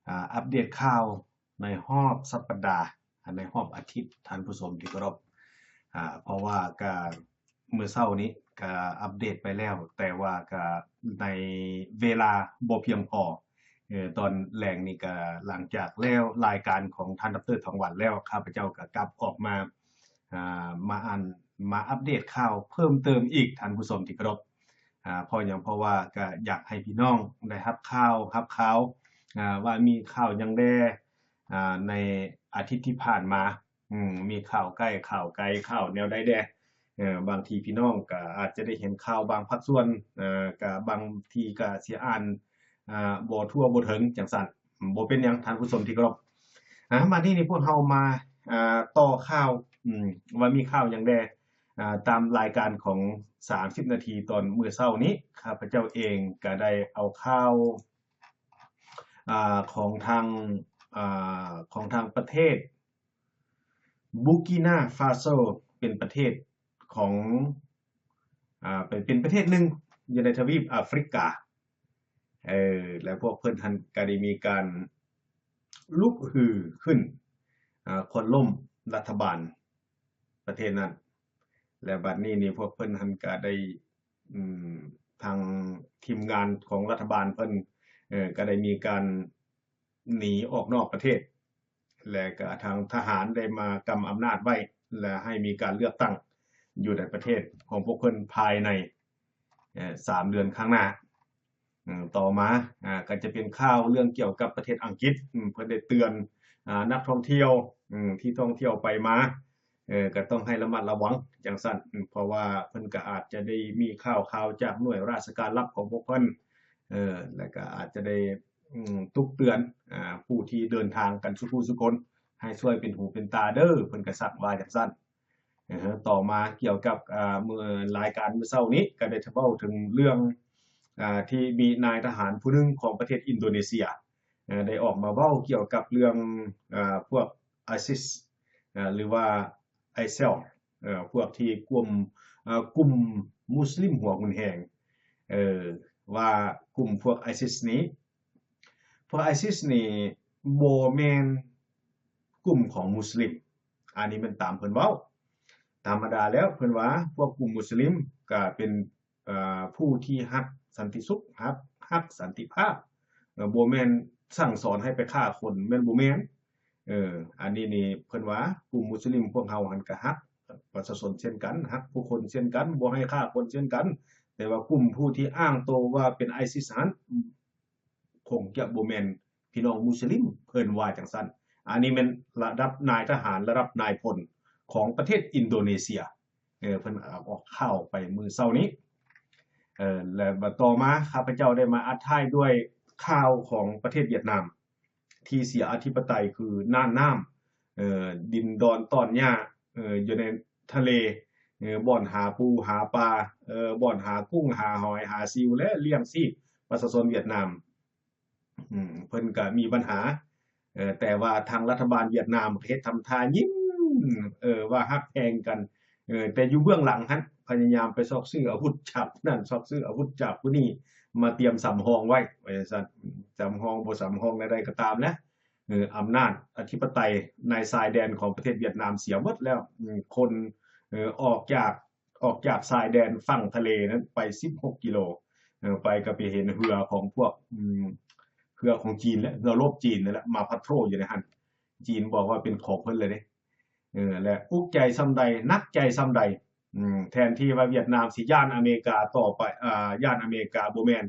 ອາ ອັບເດດຂ່າວໃນຮອບສັບປະດາ ໃນຮອບອາທິດ ທ່ານຜູ້ຊົມທີ່ເຄົາລົບ. ອາ ເພາະວ່າກະ ມື້ເຊົ້ານີ້ກະອັບເດດໄປແລ້ວ ແຕ່ວ່າກະໃນເວລາບໍ່ພຽງພໍ. ເອີ ຕອນແລງນີ້ກະຫຼັງຈາກແລ້ວລາຍການຂອງທ່ານ ດຣ ທອງວັນ ແລ້ວ ຂ້າພະເຈົ້າກະກັບອອກມາ ອາ ມາອ່ານ ມາອັບເດດຂ່າວເພີ່ມເຕີມອີກ ທ່ານຜູ້ຊົມທີ່ເຄົາລົບ. ອາ ເພາະຫຍັງ? ເພາະວ່າກະຢາກໃຫ້ພີ່ນ້ອງໄດ້ຮັບຂ່າວ ຮັບຂ່າວ ອາ ວ່າມີຂ່າວຫຍັງແດ່ ອາ ໃນອາທິດທີ່ຜ່ານມາ. ອືມ ມີຂ່າວໃກ້ ຂ່າວໄກ ຂ່າວແນວໃດແດ່. ເອີ ບາງທີພີ່ນ້ອງກໍອາດຈະໄດ້ເຫັນຂ່າວບາງພາກສ່ວນ ເອີ ກະບາງທີກະຊິອ່ານ ອາ ບໍ່ທົ່ວບໍ່ເຖິງ ຈັ່ງຊັ້ນ. ບໍ່ເປັນຫຍັງ ທ່ານຜູ້ຊົມທີ່ເຄົາລົບ. ອາ ບາດນີ້ນີ້ພວກເຮົາມາ ອາ ຕໍ່ຂ່າວ ອືມ ວ່າມີຂ່າວຫຍັງແດ່. ອາ ຕາມລາຍການຂອງສາມສິບນາທີຕອນມື້ເຊົ້ານີ້ ຂ້າພະເຈົ້າເອງກະໄດ້ເອົາຂ່າວ ອາ ຂອງທາງ ອາ ຂອງທາງປະເທດ ບູກີນາຟາໂຊ ເປັນປະເທດຂອງ ອາ ເປັນ ເປັນປະເທດໜຶ່ງຢູ່ໃນທະວີບອາຟຣິກາ. ເອີ ແລະ ພວກເພິ່ນຫັ້ນກະໄດ້ມີການລຸກຮືຂຶ້ນ ອາ ໂຄ່ນລົ້ມລັດຖະບານປະເທດນັ້ນ. ແລະ ບັດນີ້ນີ້ພວກເພິ່ນຫັ້ນກະໄດ້ ອືມ ທາງທີມງານຂອງລັດຖະບານເພິ່ນ ເອີ ກະໄດ້ມີການໜີອອກນອກປະເທດ ແລະ ກະທາງທະຫານໄດ້ມາກຳອຳນາດໄວ້ ແລະ ໃຫ້ມີການເລືອກຕັ້ງຢູ່ໃນປະເທດຂອງພວກເພິ່ນພາຍໃນ ເອີ ສາມເດືອນຂ້າງໜ້າ. ອືມ ຕໍ່ມາ ອາ ກໍຈະເປັນຂ່າວເລື່ອງກ່ຽວກັບປະເທດອັງກິດ. ອືມ ເພິ່ນໄດ້ເຕືອນ ອາ ນັກທ່ອງທ່ຽວ ອືມ ທີ່ທ່ອງທ່ຽວໄປມາ ເອີ ກໍຕ້ອງໃຫ້ລະມັດລະວັງຈັ່ງຊັ້ນ. ອືມ ເພາະວ່າເພິ່ນກໍອາດຈະໄດ້ມີຂ່າວຄາວຈາກໜ່ວຍລາຊະການລັບຂອງພວກເພິ່ນ ເອີ ແລ້ວກໍອາດຈະໄດ້ ອືມ ຕຸກເຕືອນ ອາ ຜູ້ທີ່ເດີນທາງກັນສູ່ຜູ້ສູ່ຄົນ ໃຫ້ຊ່ວຍເປັນຫູເປັນຕາເດີ້ ເພິ່ນກໍສັ່ງວ່າຈັ່ງຊັ້ນ. ເອີ ຕໍ່ມາກ່ຽວກັບ ອາ ມື້ລາຍການມື້ເຊົ້ານີ້ ກໍໄດ້ເວົ້າເຖິງເລື່ອງ ອາ ທີ່ມີນາຍທະຫານຜູ້ໜຶ່ງຂອງປະເທດອິນໂດເນເຊຍ ເອີ ໄດ້ອອກມາເວົ້າກ່ຽວກັບເລື່ອງ ອາ ພວກໄອຊິສ ເອີ ຫຼືວ່າໄອເຊວ ເອີ ພວກທີ່ກຸ່ມ ເອີ ກຸ່ມມຸສລິມຫົວຮຸນແຮງ ເອີ ວ່າກຸ່ມພວກໄອຊິສນີ້ ພວກໄອຊິສນີ້ບໍ່ແມ່ນກຸ່ມຂອງມຸສລິມ. ອັນນີ້ແມ່ນຕາມເພິ່ນເວົ້າ. ທຳມະດາແລ້ວເພິ່ນວ່າພວກກຸ່ມມຸສລິມກະເປັນ ເອີ ຜູ້ທີ່ຮັກສັນຕິສຸກ ຮັກ ຮັກສັນຕິພາບ ເອີ ບໍ່ແມ່ນສັ່ງສອນໃຫ້ໄປຂ້າຄົນ ແມ່ນບໍ່ແມ່ນ. ເອີ ອັນນີ້ນີ້ເພິ່ນວ່າກຸ່ມມຸສລິມພວກເຮົາຫັ້ນກະຮັກປະຊາຊົນເຊັ່ນກັນ ຮັກຜູ້ຄົນເຊັ່ນກັນ ບໍ່ໃຫ້ຂ້າຄົນເຊັ່ນກັນ ແຕ່ວ່າກຸ່ມຜູ້ທີ່ອ້າງໂຕວ່າເປັນໄອຊິສຫັ້ນ ຄົງຈະບໍ່ແມ່ນພີ່ນ້ອງມຸສລິມ ເພິ່ນວ່າຈັ່ງຊັ້ນ. ອັນນີ້ແມ່ນລະດັບນາຍທະຫານ ລະດັບນາຍພົນຂອງປະເທດອິນໂດເນເຊຍ ເອີ ເພິ່ນອອກຂ່າວໄປມື້ເຊົ້ານີ້. ເອີ ແລະ ບັດຕໍ່ມາ ຂ້າພະເຈົ້າໄດ້ມາອັດທ້າຍດ້ວຍຂ່າວຂອງປະເທດຫວຽດນາມ ທີ່ເສຍອະທິປະໄຕຄືນ່ານນ້ຳ ເອີ ດິນດອນຕອນຫຍ້າ ເອີ ຢູ່ໃນທະເລ ເອີ ບ່ອນຫາປູຫາປາ ເອີ ບ່ອນຫາກຸ້ງຫາຫອຍຫາຊິວ ແລະ ລ້ຽງຊີບປະຊາຊົນຫວຽດນາມ. ອືມ ເພິ່ນກະມີບັນຫາ ເອີ ແຕ່ວ່າທາງລັດຖະບານຫວຽດນາມເຮັດທຳທ່າຍິ້ມ ເອີ ວ່າຮັກແພງກັນ ເອີ ແຕ່ຢູ່ເບື້ອງຫຼັງຫັ້ນ ພະຍາຍາມໄປຊອກຊື້ອາວຸດຈາກຜູ້ນັ້ນ ຊອກຊື້ອາວຸດຈາກຜູ້ນີ້ ມາຕຽມສຳຮອງໄວ້ ວ່າຈັ່ງຊັ້ນ. ສຳຮອງບໍ່ສຳຮອງແນວໃດກໍຕາມແຫຼະ ເອີ ອຳນາດອະທິປະໄຕໃນຊາຍແດນຂອງປະເທດຫວຽດນາມເສຍໝົດແລ້ວ. ອືມ ຄົນ ເອີ ອອກຈາກ ອອກຈາກຊາຍແດນຝັ່ງທະເລນັ້ນໄປສິບຫົກກິໂລ ເອີ ໄປກໍໄປເຫັນເຮືອຂອງພວກ ອືມ ເຮືອຂອງຈີນແຫຼະ ເຮືອລົບຈີນນັ້ນແຫຼະ ມາພາໂທຣຢູ່ໃນຫັ້ນ. ຈີນບອກວ່າເປັນຂອງເພິ່ນເລີຍເດ້. ເອີ ແລະ ອຸກໃຈສ່ຳໃດ ໜັກໃຈສ່ຳໃດ ອືມ ແທນທີ່ວ່າຫວຽດນາມຊິຢ້ານອາເມລິກາຕໍ່ໄປ ອ່າ ຢ້ານອາເມລິກາ ບໍ່ແມ່ນ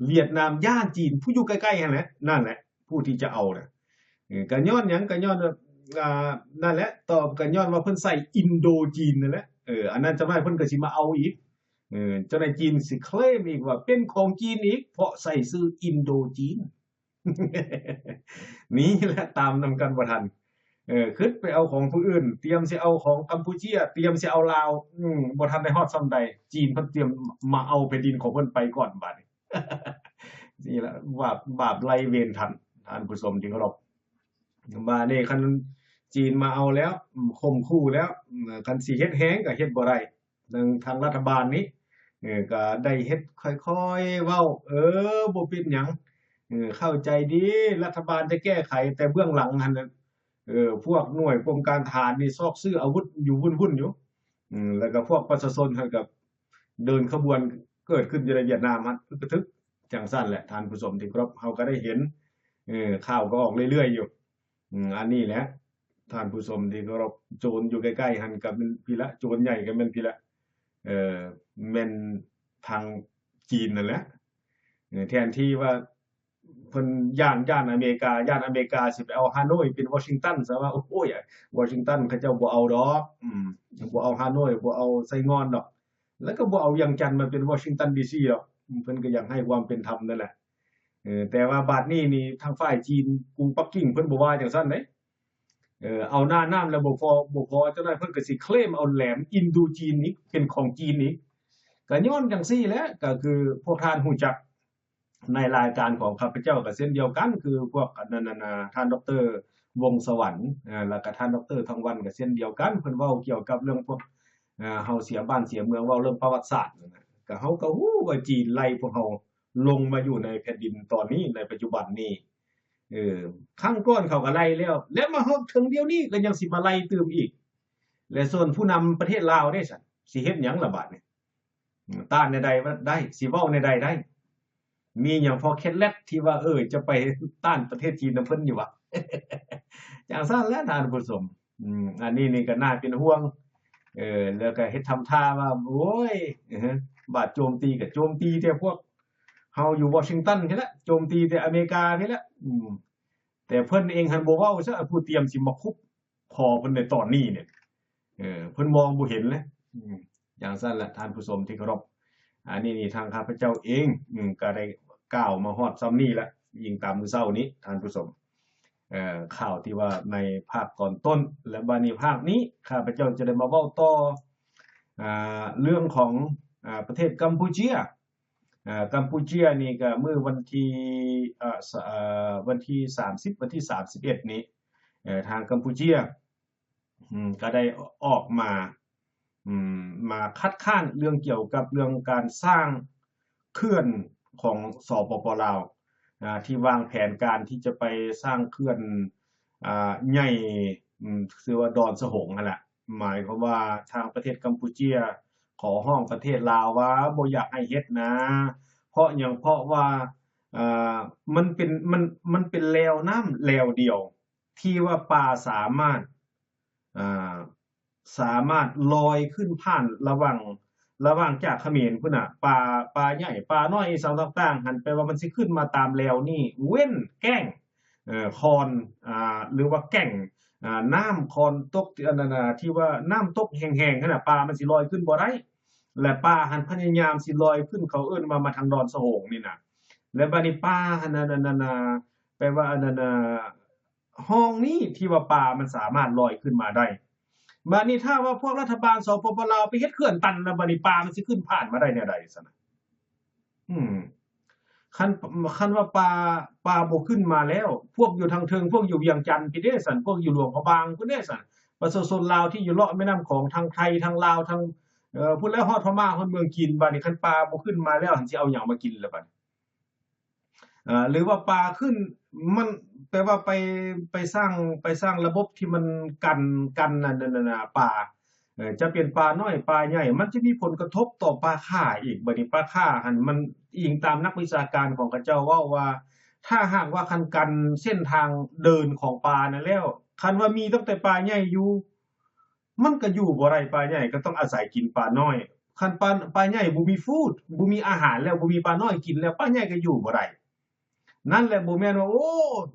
ຫວຽດນາມຢ້ານຈີນ ຜູ້ຢູ່ໃກ້ໆຫັ້ນແຫຼະ ນັ້ນແຫຼະ ຜູ້ທີ່ຈະເອົານະ. ເອີ ກໍຍ້ອນຫຍັງ? ກໍຍ້ອນ ອ່າ ນັ້ນແຫຼະ ຕອບ ກໍຍ້ອນວ່າເພິ່ນໃສ່ອິນໂດຈີນນັ້ນແຫຼະ. ເອີ ອັນນັ້ນຈັກໜ້ອຍເພິ່ນກໍຊິມາເອົາອີກ. ເອີ ເຈົ້ານາຍຈີນຊິເຄລມອີກວ່າເປັນຂອງຈີນອີກ ເພາະໃສ່ຊື່ອິນໂດຈີນ. ນີ້ແຫຼະ ຕາມນຳກັນບໍ່ທັນ. ເອີ ຄຶດໄປເອົາຂອງຜູ້ອື່ນ ຕຽມຊິເອົາຂອງກຳປູເຈຍ ຕຽມຊິເອົາລາວ ອືມ ບໍ່ທັນໄດ້ຮອດຊ່ຳໃດ ຈີນເພິ່ນຕຽມມາເອົາແຜ່ນດິນຂອງເພິ່ນໄປກ່ອນບາດນີ້. ນີ້ລະ ບາບ ບາບໄລ່ເວນທ່ານ ທ່ານຜູ້ຊົມທີ່ເຄົາລົບ. ບາດນີ້ຄັນຈີນມາເອົາແລ້ວ ຂົ່ມຂູ່ແລ້ວ ຄັນຊິເຮັດແຮງກໍເຮັດບໍ່ໄດ້. ທາງ ທາງລັດຖະບານນີ້ ເອີ ກໍໄດ້ເຮັດຄ່ອຍໆເວົ້າ ເອີ ບໍ່ເປັນຫຍັງ ເອີ ເຂົ້າໃຈດີ ລັດຖະບານຈະແກ້ໄຂ ແຕ່ເບື້ອງຫຼັງຫັ້ນ ເອີ ພວກໜ່ວຍກົມການທະຫານນີ້ຊອກຊື້ອາວຸດຢູ່ວຸ່ນໆຢູ່ ອືມ ແລ້ວກໍພວກປະຊາຊົນຫັ້ນກໍເດີນຂະບວນເກີດຂຶ້ນຢູ່ໃນຫວຽດນາມຫັ້ນ ກະຖືກ ຈັ່ງຊັ້ນແຫຼະ ທ່ານຜູ້ຊົມທີ່ເຄົາລົບ ເຮົາກໍໄດ້ເຫັນ ເອີ ຂ່າວກໍອອກເລື້ອຍໆຢູ່ ອືມ ອັນນີ້ແຫຼະ ທ່ານຜູ້ຊົມທີ່ເຄົາລົບ ໂຈນຢູ່ໃກ້ໆຫັ້ນກໍແມ່ນພີ້ລະ ໂຈນໃຫຍ່ກໍແມ່ນພີ້ລະ ເອີ ແມ່ນທາງຈີນນັ້ນແຫຼະ ເອີ ແທນທີ່ວ່າເພິ່ນຢ້ານ ຢ້ານອາເມລິກາ ຢ້ານອາເມລິກາຊິໄປເອົາຮາໂນຍເປັນວໍຊິງຕັນ ຊະວ່າ ໂອ້ຍ ວໍຊິງຕັນເຂົາເຈົ້າບໍ່ເອົາດອກ ອືມ ບໍ່ເອົາຮາໂນຍ ບໍ່ເອົາໄຊງ່ອນດອກ ແລ້ວກໍບໍ່ເອົາວຽງຈັນມາເປັນວໍຊິງຕັນ ດີຊີ ດອກ ເພິ່ນກໍຢາກໃຫ້ຄວາມເປັນທຳນັ້ນແຫຼະ ເອີ ແຕ່ວ່າບາດນີ້ນີ້ທາງຝ່າຍຈີນ ກຸງປັກກິ່ງ ເພິ່ນບໍ່ວ່າຈັ່ງຊັ້ນເດ້ ເອີ ເອົາໜ້ານ້ຳແລ້ວບໍ່ພໍ ບໍ່ພໍ ເຈົ້າໜ້າເພິ່ນກໍຊິເຄລມເອົາແຫຼມອິນດູຈີນອີກ ເປັນຂອງຈີນອີກ ກໍຍ້ອນຈັ່ງຊີ້ແຫຼະ ກໍຄືພວກທ່ານຮູ້ຈັກໃນລາຍການຂອງຂ້າພະເຈົ້າກໍເຊັ່ນດຽວກັນ ຄືພວກອັນນັ້ນ ອັນ ອາ ທ່ານ ດອກເຕີ ວົງສະຫວັນ ເອີ ແລ້ວກໍທ່ານ ດອກເຕີ ທອງວັນ ກໍເຊັ່ນດຽວກັນ ເພິ່ນເວົ້າກ່ຽວກັບເລື່ອງພວກ ເອີ ເຮົາເສຍບ້ານເສຍເມືອງ ເວົ້າເລື່ອງປະຫວັດສາດນັ້ນນະ ກໍເຮົາກໍຮູ້ວ່າຈີນໄລ່ພວກເຮົາລົງມາຢູ່ໃນແຜ່ນດິນຕອນນີ້ ໃນປັດຈຸບັນນີ້ ເອີ ຄັ້ງກ່ອນເຂົາກໍໄລ່ແລ້ວ ແລ້ວມາຮອດເຖິງດຽວນີ້ກໍຍັງຊິມາໄລ່ຕື່ມອີກ ແລະ ສ່ວນຜູ້ນຳປະເທດລາວເດ້ຊັ້ນ ຊິເຮັດຫຍັງລະບາດນີ້? ຕ້ານແນວໃດໄດ້? ຊິເວົ້າແນວໃດໄດ້? ມີຫຍັງພໍເຄັດລັດທີ່ວ່າ ເອີ ຈະໄປຕ້ານປະເທດຈີນນຳເພິ່ນຢູ່ຫວາ? ຈັ່ງຊັ້ນແຫຼະທ່ານຜູ້ຊົມ ອືມ ອັນນີ້ນີ້ກໍໜ້າເປັນຫ່ວງ ເອີ ແລ້ວກໍເຮັດທຳທ່າວ່າ ໂອ້ຍ ບາດໂຈມຕີກໍໂຈມຕີແຕ່ພວກເຮົາຢູ່ວໍຊິງຕັນພີ້ແຫຼະ ໂຈມຕີແຕ່ອາເມລິກາພີ້ແຫຼະ ອືມ ແຕ່ເພິ່ນເອງຫັ້ນບໍ່ເວົ້າຊະ ຜູ້ຕຽມຊິມາຄຸບຄໍເພິ່ນໃນຕອນນີ້ນີ້ ເອີ ເພິ່ນມອງບໍ່ເຫັນເລີຍ ອືມ ຢ່າງຊັ້ນລະທ່ານຜູ້ຊົມທີ່ເຄົາລົບ ອັນນີ້ນີ້ທາງຂ້າພະເຈົ້າເອງ ອືມ ກໍໄດ້ກ່າວມາຮອດຊ່ຳນີ້ລະ ອີງຕາມມື້ເຊົ້ານີ້ທ່ານຜູ້ຊົມ ເອີ ຂ່າວທີ່ວ່າໃນພາກຕອນຕົ້ນ ແລະ ບາດນີ້ພາກນີ້ ຂ້າພະເຈົ້າຈະໄດ້ມາເວົ້າຕໍ່ ອາ ເລື່ອງຂອງ ອາ ປະເທດກຳປູເຈຍ ອາ ກຳປູເຈຍນີ້ກໍມື້ວັນທີ ອາ ສ- ອາ ວັນທີສາມສິບ ວັນທີສາມສິບເອັດນີ້ ເອີ ທາງກຳປູເຈຍ ອືມ ກໍໄດ້ອອກມາ ອືມ ມາຄັດຄ້ານເລື່ອງກ່ຽວກັບເລື່ອງການສ້າງເຂື່ອນຂອງ ສປປ ລາວ ອາ ທີ່ວາງແຜນການທີ່ຈະໄປສ້າງເຂື່ອນ ອາ ໃຫຍ່ ອືມ ຊື່ວ່າດອນສະໂຫງຫັ້ນລະ ໝາຍຄວາມວ່າທາງປະເທດກຳປູເຈຍຂໍຮ້ອງປະເທດລາວວ່າບໍ່ຢາກໃຫ້ເຮັດນາ ເພາະຫຍັງ ເພາະວ່າ ອາ ມັນເປັນ ມັນ ມັນເປັນແລວນ້ຳແລວດຽວ ທີ່ວ່າປາສາມາດ ອ່າ ສາມາດລອຍຂຶ້ນຜ່ານລະຫວ່າງ ລະຫວ່າງຈາກຂະເໝນພຸ້ນນະ ປາ ປາໃຫຍ່ ປານ້ອຍ ອີ່ຫຍັງຕ່າງໆຫັ້ນ ແປວ່າມັນຊິຂຶ້ນມາຕາມແລວນີ້ ເວັ້ນແກ້ງ ເອີ ຄອນ ອ່າ ຫຼືວ່າແກ້ງ ອ່າ ນ້ຳຄອນຕົກ ອັນນັ້ນນະ ທີ່ວ່ານ້ຳຕົກແຫ້ງໆຫັ້ນນະ ປາມັນຊິລອຍຂຶ້ນບໍ່ໄດ້ ແລະ ປາຫັ້ນພະຍາຍາມຊິລອຍຂຶ້ນ ເຂົາເອີ້ນວ່າມາທາງດອນສະໂຫງນີ້ນະ ແລະ ບາດນີ້ປາຫັ້ນ ອັນນັ້ນນະ ແປວ່າ ອັນນັ້ນນະ ຮ່ອງນີ້ທີ່ວ່າປາມັນສາມາດລອຍຂຶ້ນມາໄດ້. ບາດນີ້ຖ້າວ່າພວກລັດຖະບານ ສປປ ລາວ ໄປເຮັດເຂື່ອນຕັນນະ ບາດນີ້ປາມັນຊິຂຶ້ນຜ່ານມາໄດ້ແນວໃດຊັ້ນນະ? ອືມ ຄັນ ຄັນວ່າປາ ປາບໍ່ຂຶ້ນມາແລ້ວ ພວກຢູ່ທາງເທິງ ພວກຢູ່ວຽງຈັນພີ້ເດ້ຊັ້ນ ພວກຢູ່ຫຼວງພະບາງພຸ້ນເດ້ຊັ້ນ ປະຊາຊົນລາວທີ່ຢູ່ເລາະແມ່ນ້ຳຂອງ ທາງໄທ ທາງລາວ ທາງ ເອີ ພຸ້ນແລ້ວ ຮອດພະມ້າ ຮອດເມືອງຈີນ ບາດນີ້ຄັນປາບໍ່ຂຶ້ນມາແລ້ວ ຫັ້ນຊິເອົາຫຍັງມາກິນລະບາດນີ້? ເອີ ຫຼືວ່າປາຂຶ້ນ ມັນແປວ່າໄປ ໄປສ້າງ ໄປສ້າງລະບົບທີ່ມັນກັນ ກັນ ອັນນັ້ນນະ ປາ ເອີ ຈະເປັນປານ້ອຍປາໃຫຍ່ ມັນຈະມີຜົນກະທົບຕໍ່ປາຂ່າອີກ. ບາດນີ້ປາຂ່າຫັ້ນ ມັນອີງຕາມນັກວິຊາການຂອງເຂົາເຈົ້າເວົ້າວ່າ ຖ້າຫາກວ່າຄັນກັນເສັ້ນທາງເດີນຂອງປານັ້ນແລ້ວ ຄັນວ່າມີຕັ້ງແຕ່ປາໃຫຍ່ຢູ່ ມັນກໍຢູ່ບໍ່ໄດ້ ປາໃຫຍ່ກໍຕ້ອງອາໄສກິນປານ້ອຍ. ຄັນປາ ປາໃຫຍ່ບໍ່ມີຟູດ ບໍ່ມີອາຫານແລ້ວ ບໍ່ມີປານ້ອຍກິນແລ້ວ ປາໃຫຍ່ກໍຢູ່ບໍ່ໄດ້. ນັ້ນແຫຼະ ບໍ່ແມ່ນວ່າ ໂອ້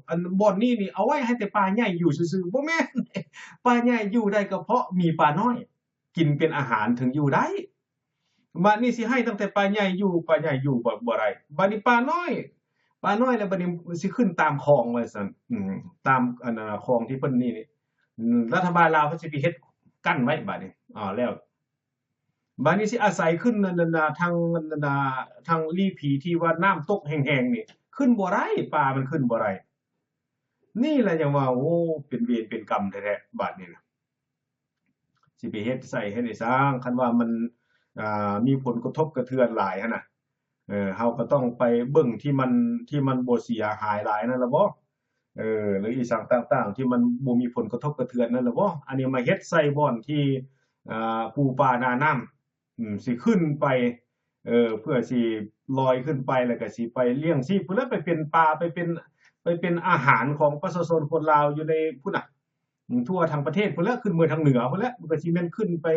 ອັນບ່ອນນີ້ນີ້ເອົາໄວ້ໃຫ້ແຕ່ປາໃຫຍ່ຢູ່ຊື່ໆ ບໍ່ແມ່ນ. ປາໃຫຍ່ຢູ່ໄດ້ກໍເພາະມີປານ້ອຍກິນເປັນອາຫານເຖິງຢູ່ໄດ້. ບາດນີ້ຊິໃຫ້ຕັ້ງແຕ່ປາໃຫຍ່ຢູ່ ປາໃຫຍ່ຢູ່ບໍ່ ບໍ່ໄດ້. ບາດນີ້ປານ້ອຍ ປານ້ອຍແລ້ວ ບາດນີ້ຊິຂຶ້ນຕາມຄອງວ່າຊັ້ນ ອືມ ຕາມ ອັນ ອາ ຄອງທີ່ເພິ່ນນີ້ ອືມ ລັດຖະບານລາວເພິ່ນຊິໄປເຮັດກັ້ນໄວ້ບາດນີ້ ອາ ແລ້ວ ບາດນີ້ຊິອາໄສຂຶ້ນ ອັນ ອັນ ທາງ ອັນ ທາງລີ້ຜີທີ່ວ່ານ້ຳຕົກແຮງໆນີ້ ຂຶ້ນບໍ່ໄດ້ ປາມັນຂຶ້ນບໍ່ໄດ້. ນີ້ແຫຼະຫຍັງວ່າ ໂອ້ ເປັນເວນເປັນກຳແທ້ໆ ບາດນີ້ນະ. ຊິໄປເຮັດໃສ່ເຮັດໃຫ້ຊ່າງ ຄັນວ່າມັນ ອ່າ ມີຜົນກະທົບກະເທືອນຫຼາຍຫັ້ນນະ. ເອີ ເຮົາກໍຕ້ອງໄປເບິ່ງທີ່ມັນ ທີ່ມັນບໍ່ເສຍຫາຍຫຼາຍນັ້ນລະບໍ ເອີ ຫຼືອີ່ສັງຕ່າງໆ ທີ່ມັນບໍ່ມີຜົນກະທົບກະເທືອນນັ້ນລະບໍ ອັນນີ້ມາເຮັດໃສ່ບ່ອນທີ່ ອາ ປູປາໜານ້ຳ ອືມ ຊິຂຶ້ນໄປ ເອີ ເພື່ອຊິລອຍຂຶ້ນໄປ ແລ້ວກໍຊິໄປລ້ຽງຊີບພຸ້ນແຫຼະ ໄປເປັນປາ ໄປເປັນ ໄປເປັນອາຫານຂອງປະຊາຊົນຄົນລາວຢູ່ໃນພຸ້ນນະ ອືມ ທົ່ວທັງປະເທດພຸ້ນແຫຼະ ຂຶ້ນເມືອທາງເໜືອພຸ້ນແຫຼະ ມັນກໍຊິແມ່ນຂຶ້ນໄປ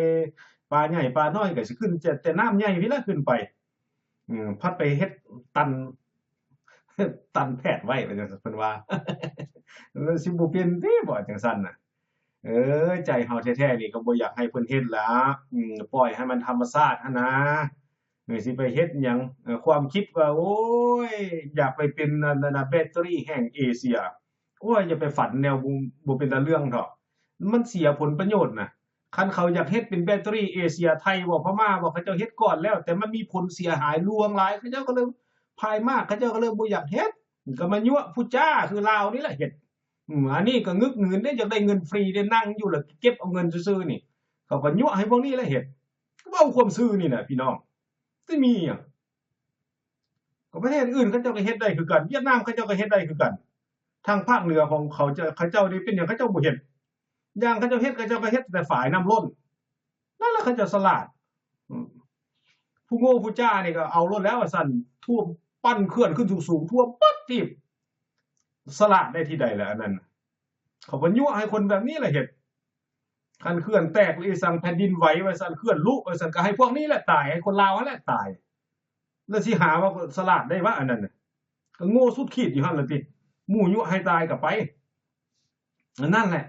ປາໃຫຍ່ປານ້ອຍກໍຊິຂຶ້ນແຕ່ ແຕ່ນ້ຳໃຫຍ່ພີ້ແຫຼະ ຂຶ້ນໄປ ອືມ ພັດໄປເຮັດຕັນ ຕັນແພດໄວ້ ວ່າຈັ່ງຊັ້ນ ເພິ່ນວ່າ ມັນຊິບໍ່ເປັນຕິບໍ ຈັ່ງຊັ້ນນະ ເອີ ໃຈເຮົາແທ້ໆນີ້ກໍບໍ່ຢາກໃຫ້ເພິ່ນເຮັດລະ ອືມ ປ່ອຍໃຫ້ມັນທຳມະຊາດຫັ້ນນາ ເອີ ຊິໄປເຮັດຫຍັງ ເອີ ຄວາມຄິດວ່າ ໂອ້ຍ ຢາກໄປເປັນ ອັນນັ້ນນະ ແບັດເຕີຣີແຫ່ງເອເຊຍ ໂອ້ຍ ຢ່າໄປຝັນແນວບໍ່ ບໍ່ເປັນຕາເລື່ອງເຖາະ ມັນເສຍຜົນປະໂຫຍດນະ ຄັນເຂົາຢາກເຮັດເປັນແບັດເຕີຣີເອເຊຍ ໄທບໍ ພະມ້າບໍ ເຂົາເຈົ້າເຮັດກ່ອນແລ້ວ ແຕ່ມັນມີຜົນເສຍຫາຍຫຼວງຫຼາຍ ເຂົາເຈົ້າກໍເລີຍພາຍມາກ ເຂົາເຈົ້າກໍເລີຍບໍ່ຢາກເຮັດ ກໍມາຍົວະຜູ້ຈ້າຄືລາວນີ້ແຫຼະເຮັດ ອືມ ອັນນີ້ກໍງຶກງື່ນເດ້ ຢາກໄດ້ເງິນຟຣີເດ້ ນັ່ງຢູ່ແລ້ວເກັບເອົາເງິນຊື່ໆນີ້ ເຂົາກໍຍົວະໃຫ້ພວກນີ້ແຫຼະເຮັດ ເວົ້າຄວາມຊື່ນີ້ນະພີ່ນ້ອງ ຊິມີຫຍັງ ກໍປະເທດອື່ນເຂົາເຈົ້າກໍເຮັດໄດ້ຄືກັນ ຫວຽດນາມເຂົາເຈົ້າກໍເຮັດໄດ້ຄືກັນ ທາງພາກເໜືອຂອງເຂົາເຈົ້າ ເຂົາເຈົ້ານີ້ເປັນຫຍັງເຂົາເຈົ້າບໍ່ເຮັດ ຢ່າງເຂົາເຈົ້າເຮັດ ເຂົາເຈົ້າກໍເຮັດແຕ່ຝາຍນ້ຳລົ້ນ ນັ້ນລະເຂົາເຈົ້າສະຫຼາດ ອືມ ຜູ້ໂງ່ຜູ້ຈ້ານີ້ກໍເອົາໂລດແລ້ວວ່າຊັ້ນ ຖ້ວມ ປັ້ນເຂື່ອນຂຶ້ນສູງໆ ຖ້ວມເບິດທີ່ ສະຫຼາດໄດ້ທີ່ໃດລະອັນນັ້ນ ເຂົາກໍຍົວະໃຫ້ຄົນແບບນີ້ລະເຮັດ ຄັນເຂື່ອນແຕກຫຼືອີ່ສັງ ແຜ່ນດິນໄຫວວ່າຊັ້ນ ເຂື່ອນລຸວ່າຊັ້ນ ກໍໃຫ້ພວກນີ້ແຫຼະຕາຍ ໃຫ້ຄົນລາວຫັ້ນແຫຼະຕາຍ ແລ້ວຊິຫາວ່າສະຫຼາດໄດ້ວະ ອັນນັ້ນນະ ກໍໂງ່ສຸດຂີດຢູ່ຫັ້ນລະຕິ ໝູ່ຍຸໃຫ້ຕາຍກໍໄປ ອັນນັ້ນແຫຼະ